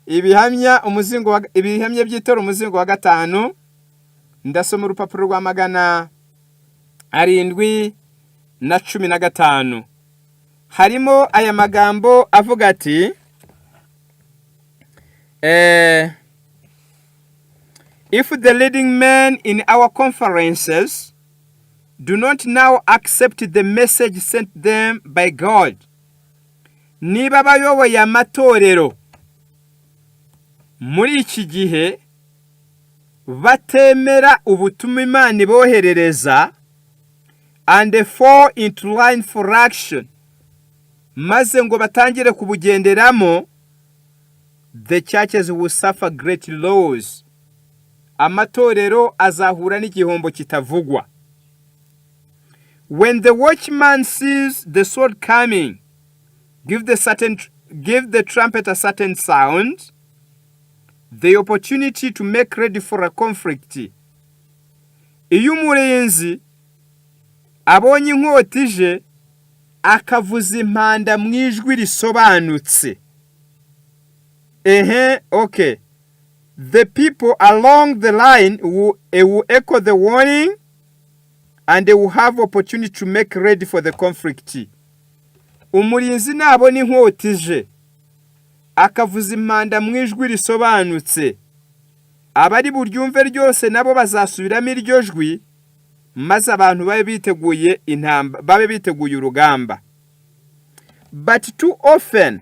Ibihamya, umuzingo wa Ibihamya by'Itorero, umuzingo wa gatanu, ndasoma urupapuro rwa 715. Harimo aya magambo avuga ati: "If the leading men in our conferences do not now accept the message sent them by God", niba abayoboye amatorero muri iki gihe batemera ubutumwa Imana iboherereza, "and fall into line for action", maze ngo batangire kubugenderamo, "the churches will suffer great loss", amatorero azahura n'igihombo kitavugwa. "When the watchman sees the sword coming, give the trumpet a certain sound, the opportunity to make ready for a conflict." Iyo umurinzi abonye inkota ije, akavuza impanda mu ijwi risobanutse, ehe, okay, "the people along the line will echo the warning and they will have opportunity to make ready for the conflict. Umurinzi nabona inkota ije, akavuza impanda mu ijwi risobanutse, abari buryumve ryose nabo bazasubiramo iryo jwi, maze abantu babe biteguye intamba, babe biteguye urugamba. "But too often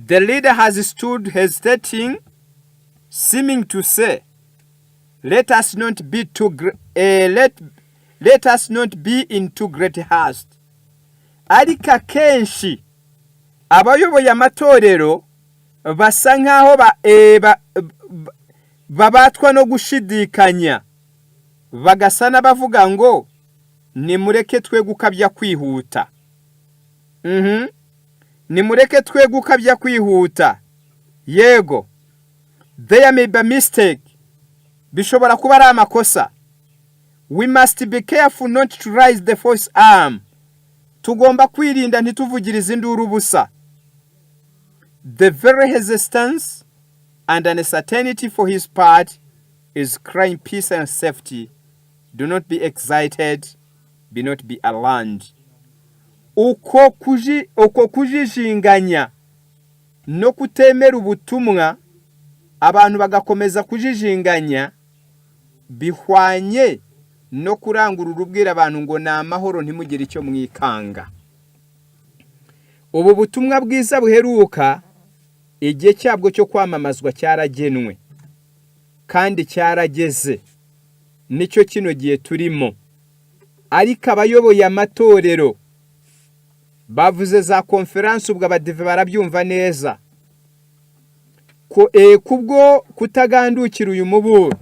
the leader has stood hesitating, seeming to say, 'Let us not be in too great haste.'" Ariko akenshi abayoboye amatorero basa nk'aho babatwa no gushidikanya. Bagasa n'abavuga ngo nimureke twe gukabya kwihuta. Nimureke twe gukabya kwihuta. Yego, there may be a mistake, bishobora kuba ari amakosa. We must be careful not to raise the false alarm, tugomba kwirinda ntituvugirize induru ubusa. The very hesitance and uncertainty for his part is crying, "Peace and safety. Do not be excited, be not be alarmed." Uko kujijinganya no kutemera ubutumwa, abantu bagakomeza kujijinganya, bihwanye no kurangurura ubwira abantu ngo ni amahoro, ntimugire icyo mwikanga. Ubu butumwa bwiza buheruka, igihe cyabwo cyo kwamamazwa cyaragenwe kandi cyarageze, nicyo kino gihe turimo. Ariko abayoboye amatorero bavuze za konferansi, ubwo abadive barabyumva neza kubwo kutagandukira uyu muburo,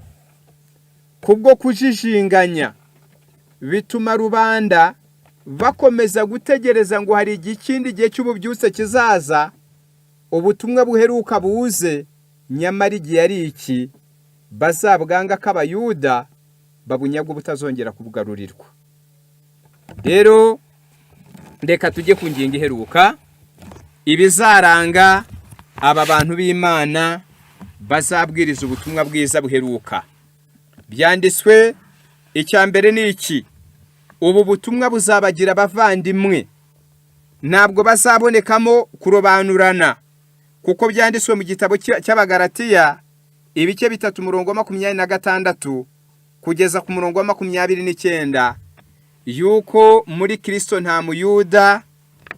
kubwo kujijinganya, bituma rubanda bakomeza gutegereza ngo hari igihe, ikindi gihe cy'ububyutse kizaza, ubutumwa buheruka buze. Nyamara igihe ari iki, bazabwanga ko Abayuda babunyaga ubutazongera kubugarurirwa. Rero reka tujye ku ngingo iheruka, ibizaranga aba bantu b'Imana bazabwiriza ubutumwa bwiza buheruka. Byanditswe, icya mbere ni iki: ubu butumwa buzabagira abavandimwe, ntabwo bazabonekamo kurobanurana, kuko byanditswe mu gitabo cy'Abagaratiya, ibice 3, umurongo wa 26 kugeza ku murongo wa 29, yuko muri Kirisito nta Muyuda,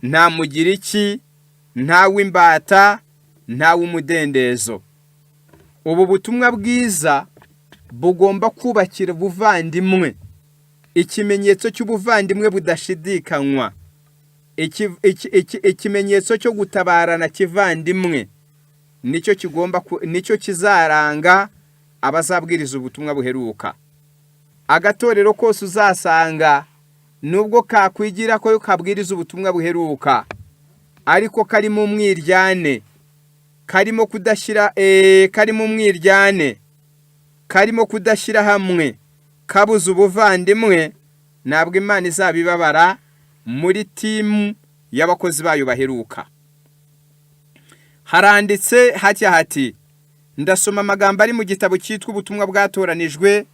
nta Mugiriki, nta w'imbata, nta w'umudendezo. Ubu butumwa bwiza bugomba kubakira ubuvandimwe, ikimenyetso cy'ubuvandimwe budashidikanywa, ikimenyetso cyo gutabarana kivandimwe, nicyo kigomba, nicyo kizaranga abazabwiriza ubutumwa buheruka. Agatorero kose uzasanga, nubwo kakwigira ko kabwiriza ubutumwa buheruka, ariko karimo umwiryane, karimo kudashyira, karimo umwiryane, karimo kudashyira hamwe, kabuze ubuvandimwe, ntabwo Imana izabibabara muri team y'abakozi bayo baheruka. Haranditse hatya hati, ndasoma amagambo ari mu gitabo cyitwa Ubutumwa Bwatoranijwe,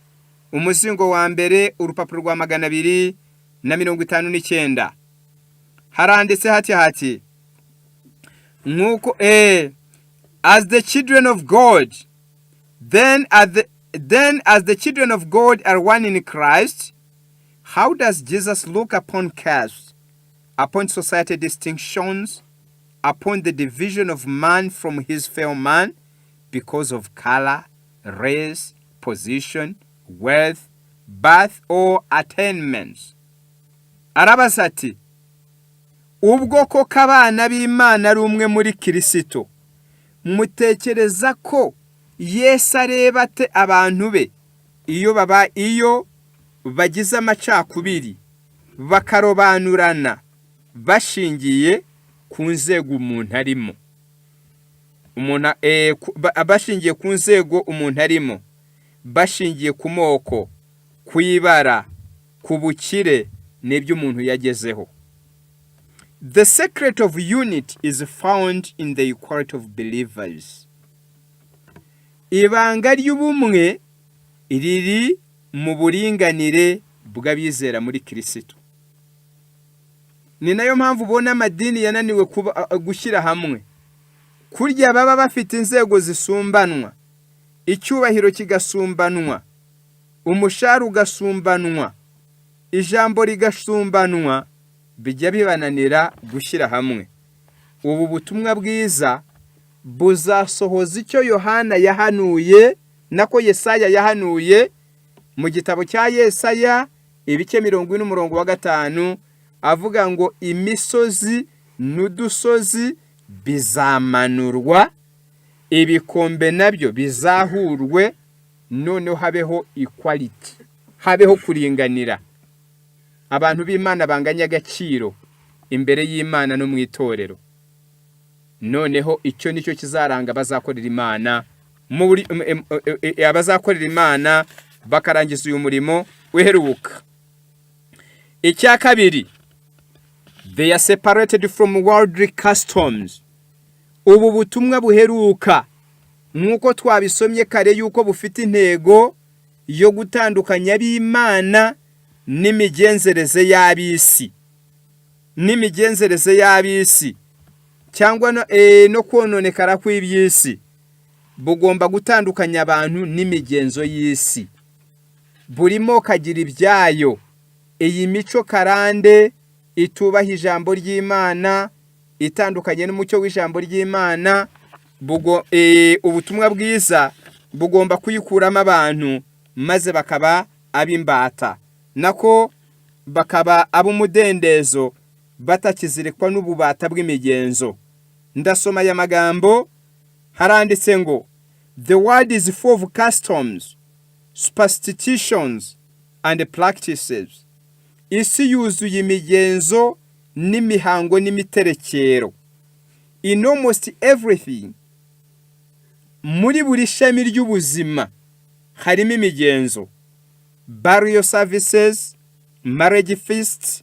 umuzingo wa mbere, urupapuro rwa 259. Haranditse hatya hati nk'uko as the children of God then as the, then as the children of God are one in Christ, how does Jesus look upon caste, upon society distinctions, upon the division of man from his fellow man because of color, race, position, wealth, birth or attainments?" Arabaza ati: ubwo koko abana b'Imana ari umwe muri Kirisito, mutekereza ko Yesu areba ate abantu be iyo baba, iyo bagize amacakubiri, bakarobanurana bashingiye ku nzego umuntu arimo, umuntu bashingiye ku nzego umuntu arimo, bashingiye ku moko, ku ibara, ku bukire n'ibyo umuntu yagezeho? The secret of unity is found in the equality of believers. Ibanga ry'ubumwe riri mu buringanire bw'abizera muri Kirisito. Ni nayo mpamvu ubona amadini yananiwe gushyira hamwe. Kurya baba bafite inzego zisumbanwa, icyubahiro kigasumbanwa, umushahara ugasumbanwa, ijambo rigasumbanwa, bijya bibananira gushyira hamwe. Ubu butumwa bwiza buzasohoza icyo Yohana yahanuye, nako Yesaya yahanuye mu gitabo cya Yesaya, ibice 40, umurongo wa 5, avuga ngo imisozi n'udusozi bizamanurwa, ibikombe nabyo bizahurwe, noneho habeho equality. Habeho kuringanira, abantu b'Imana banganya agaciro imbere y'Imana no mu itorero. Noneho icyo nicyo kizaranga abazakorera Imana muri abazakorera Imana bakarangiza uyu murimo uheruka. Icya kabiri, they are separated from worldly customs. Ubu butumwa buheruka, nk'uko twabisomye kare, yuko bufite intego yo gutandukanya ab'Imana n'imigenzereze y'ab'isi, n'imigenzereze y'ab'isi cyangwa no kononekara kw'iby'isi. Bugomba gutandukanya abantu n'imigenzo y'isi, burimo kagira ibyayo. Iyi mico karande itubaha ijambo ry'Imana, itandukanye n'umucyo w'ijambo ry'Imana, ubutumwa bwiza bugomba kuyikuramo abantu, maze bakaba ab'imbata, nako bakaba ab'umudendezo, batakizirikwa n'ububata bw'imigenzo. Ndasoma aya magambo. Haranditse ngo: "The world is full of customs, superstitions and practices." Isi yuzuye imigenzo n'imihango n'imiterekero. "In almost everything", muri buri shami ry'ubuzima harimo imigenzo. "Burial services, marriage feasts",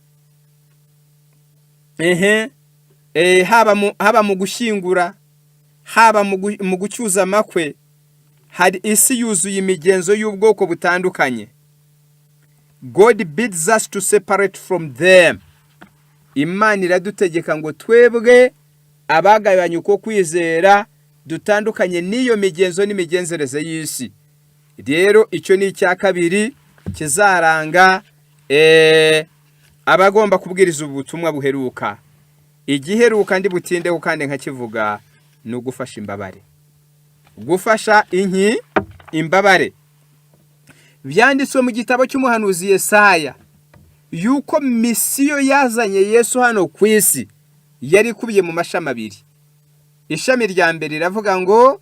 ehe, haba mu gushyingura, haba mu gucyuza amakwe, hari isi yuzuye imigenzo y'ubwoko butandukanye. "God bids us to separate from them." Imana iradutegeka ngo twebwe abagabanye uko kwizera dutandukanye n'iyo migenzo n'imigenzereze y'isi. Rero icyo ni icya kabiri kizaranga abagomba kubwiriza ubutumwa buheruka. Igiheruka ndi butindeho kandi nkakivuga ni ugufasha imbabare, gufasha inki? Imbabare. Byanditswe mu gitabo cy'umuhanuzi Yesaya yuko misiyo yazanye Yesu hano ku isi yari ikubiye mu mashami abiri. Ishami rya mbere riravuga ngo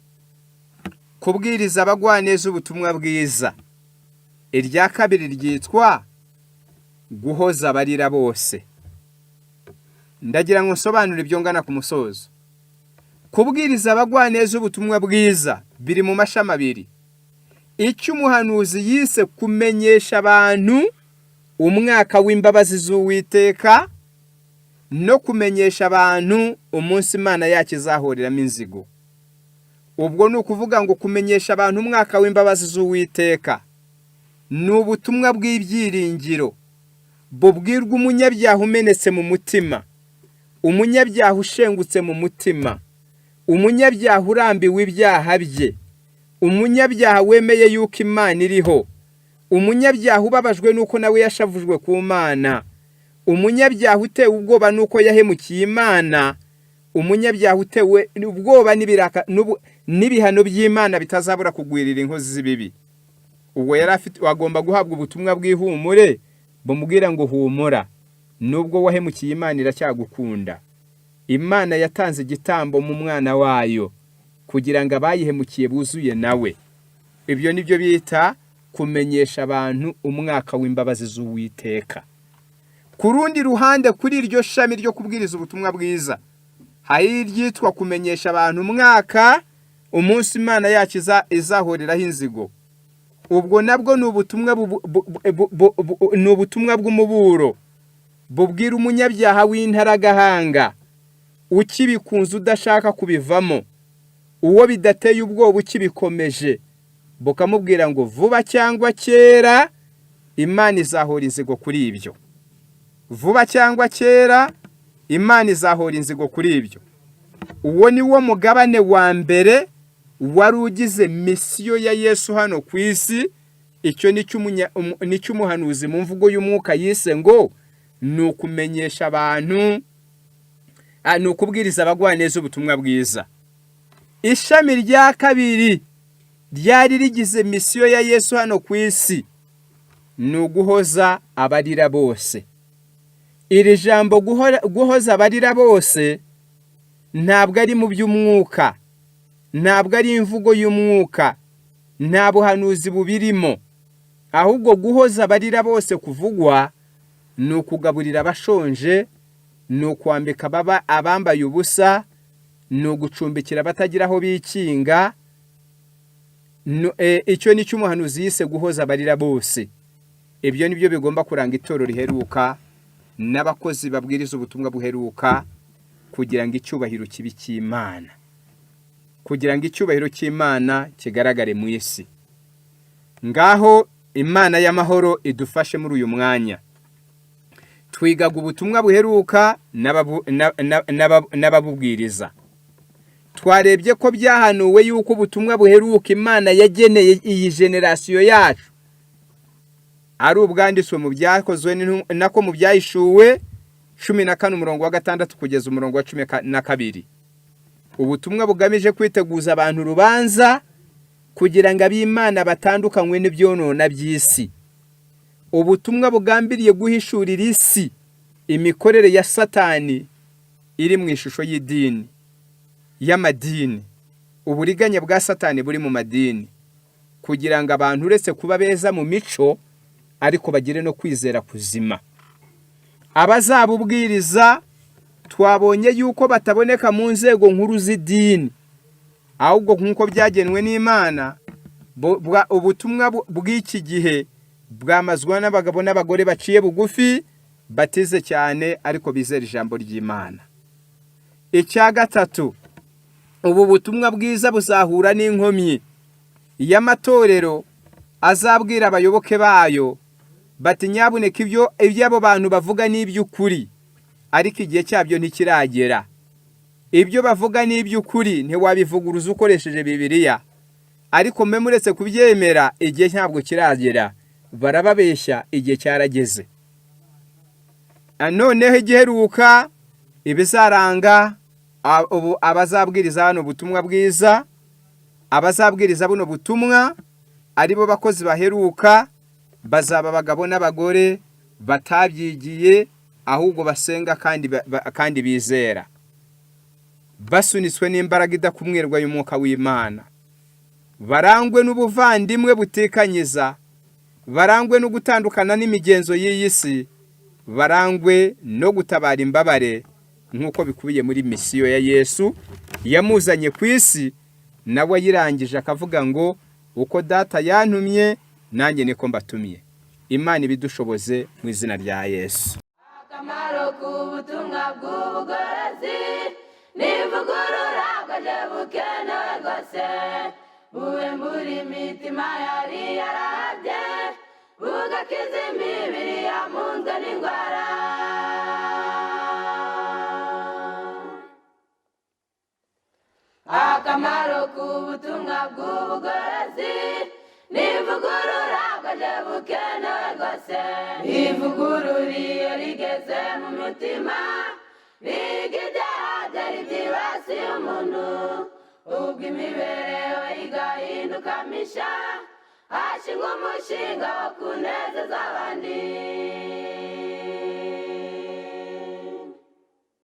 kubwiriza abagwaneza ubutumwa bwiza. Irya kabiri ryitwa guhoza abarira bose. Ndagira ngo nsobanure ibyo ngana ku musozo. Kubwiriza abagwaneza ubutumwa bwiza biri mu mashami abiri: icyo umuhanuzi yise kumenyesha abantu umwaka w'imbabazi z'Uwiteka, no kumenyesha abantu umunsi Imana yacu izahoreramo inzigo. Ubwo ni ukuvuga ngo kumenyesha abantu umwaka w'imbabazi z'Uwiteka ni ubutumwa bw'ibyiringiro bubwirwa umunyabyaha umenetse mu mutima, umunyabyaha ushengutse mu mutima, umunyabyaha urambiwe ibyaha bye, umunyabyaha wemeye yuko Imana iriho, umunyabyaha ubabajwe n'uko nawe yashavujwe ku Mana, umunyabyaha utewe ubwoba n'uko yahemukiye Imana, umunyabyaha utewe ubwoba n'ibihano by'Imana bitazabura kugwirira inkozi z'ibibi. Ubwo yari afite, agomba guhabwa ubutumwa bw'ihumure bumubwira ngo: "Humura, nubwo wahemukiye Imana iracyagukunda. Imana yatanze igitambo mu mwana wayo kugira ngo abayihemukiye buzuye nawe." Ibyo ni byo bita kumenyesha abantu umwaka w'imbabazi z'Uwiteka. Ku rundi ruhande, kuri iryo shami ryo kubwiriza ubutumwa bwiza, hari iryitwa kumenyesha abantu umwaka, umunsi Imana yacu izahoreraho inzigo. Ubwo nabwo ni ubutumwa ni ubutumwa bw'umuburo bubwira umunyabyaha w'intaragahanga ukibikunze, udashaka kubivamo, uwo bidateye ubwoba, ukibikomeje, bukamubwira ngo vuba cyangwa kera Imana izahora inzigo kuri ibyo. Vuba cyangwa kera Imana izahora inzigo kuri ibyo. Uwo ni wo mugabane wa mbere wari ugize misiyo ya Yesu hano ku isi. Icyo ni cy'umuhanuzi mu mvugo y'umwuka yise ngo ni ukumenyesha abantu, ni ukubwiriza abagwaneza ubutumwa bwiza. Ishami rya kabiri ryari rigize misiyo ya Yesu hano ku isi ni uguhoza abarira bose. Iri jambo guhoza abarira bose ntabwo ari mu by'umwuka, ntabwo ari imvugo y'umwuka, nta buhanuzi bubirimo. Ahubwo guhoza abarira bose kuvugwa ni ukugaburira abashonje, ni ukwambika abambaye ubusa, ni ugucumbikira abatagira aho bikinga. Icyo ni cyo umuhanuzi yise guhoza abarira bose. Ibyo ni byo bigomba kuranga itorero riheruka n'abakozi babwiriza ubutumwa buheruka, kugira ngo icyubahiro kibe icy'Imana, kugira ngo icyubahiro cy'Imana kigaragare mu isi. Ngaho Imana y'amahoro idufashe muri uyu mwanya. Twigaga ubutumwa buheruka n'ababubwiriza. Twarebye ko byahanuwe yuko ubutumwa buheruka Imana yageneye iyi génération yacu ari ubwanditswe mu Byakozwe nako mu Byahishuwe 14 umurongo wa 6 kugeza umurongo wa 12. Ubutumwa bugamije kwiteguza abantu urubanza, kugira ngo ab'Imana batandukanywe n'ibyonona by'isi. Ubutumwa bugambiriye guhishurira isi imikorere ya Satani iri mu ishusho y'idini, y'amadini, uburiganya bwa Satani buri mu madini, kugira ngo abantu uretse kuba beza mu mico ariko bagire no kwizera kuzima. Abazabubwiriza twabonye yuko bataboneka mu nzego nkuru z'idini, ahubwo nk'uko byagenwe n'Imana, ubutumwa bw'iki gihe bwamazwa n'abagabo n'abagore baciye bugufi, batize cyane, ariko bizera ijambo ry'Imana. Icya gatatu, ubu butumwa bwiza buzahura n'inkomyi y'amatorero azabwira abayoboke bayo bati: "Nyabuneka, ibyo abo bantu bavuga ni iby'ukuri, ariko igihe cyabyo ntikiragera. Ibyo bavuga ni iby'ukuri, ntiwabivuguruza ukoresheje Bibiliya, ariko mwe muretse kubyemera, igihe ntabwo kiragera, barababeshya, igihe cyarageze." Noneho igiheruka, ibizaranga ubu abazabwiriza hano ubutumwa bwiza, abazabwiriza buno butumwa aribo bakozi baheruka, bazaba abagabo n'abagore batabyigiye, ahubwo basenga kandi bizera, basunitswe n'imbaraga idakumwirwa y'umwuka w'Imana, barangwe n'ubuvandimwe butikanyiza, barangwe no gutandukana n'imigenzo y'iyi si, barangwe no gutabara imbabare nk'uko bikubiye muri mission ya Yesu yamuzanye ku isi. Nawe ayirangije akavuga ngo: "Uko Data yantumye, nanjye niko mbatumiye." Imana ibidushoboze mu izina rya Yesu. Akamaro k'ubutumwa bw'ubugorozi n'ivugurura bwaje bukenewe rwose, buhembura imitima yari yarahabye, bugakiza imibiri yamunzwe n'indwara. Akamaro k'ubutumwa bw'ubugorozi n'ivugurura bwaje bukenewe rwose. Ivugurura iyo rigeze mu mitima, riga ibyaha byari byibasiye umuntu, ubwo imibereho igahinduka misha, hashingwa umushinga wo kunezeza abandi.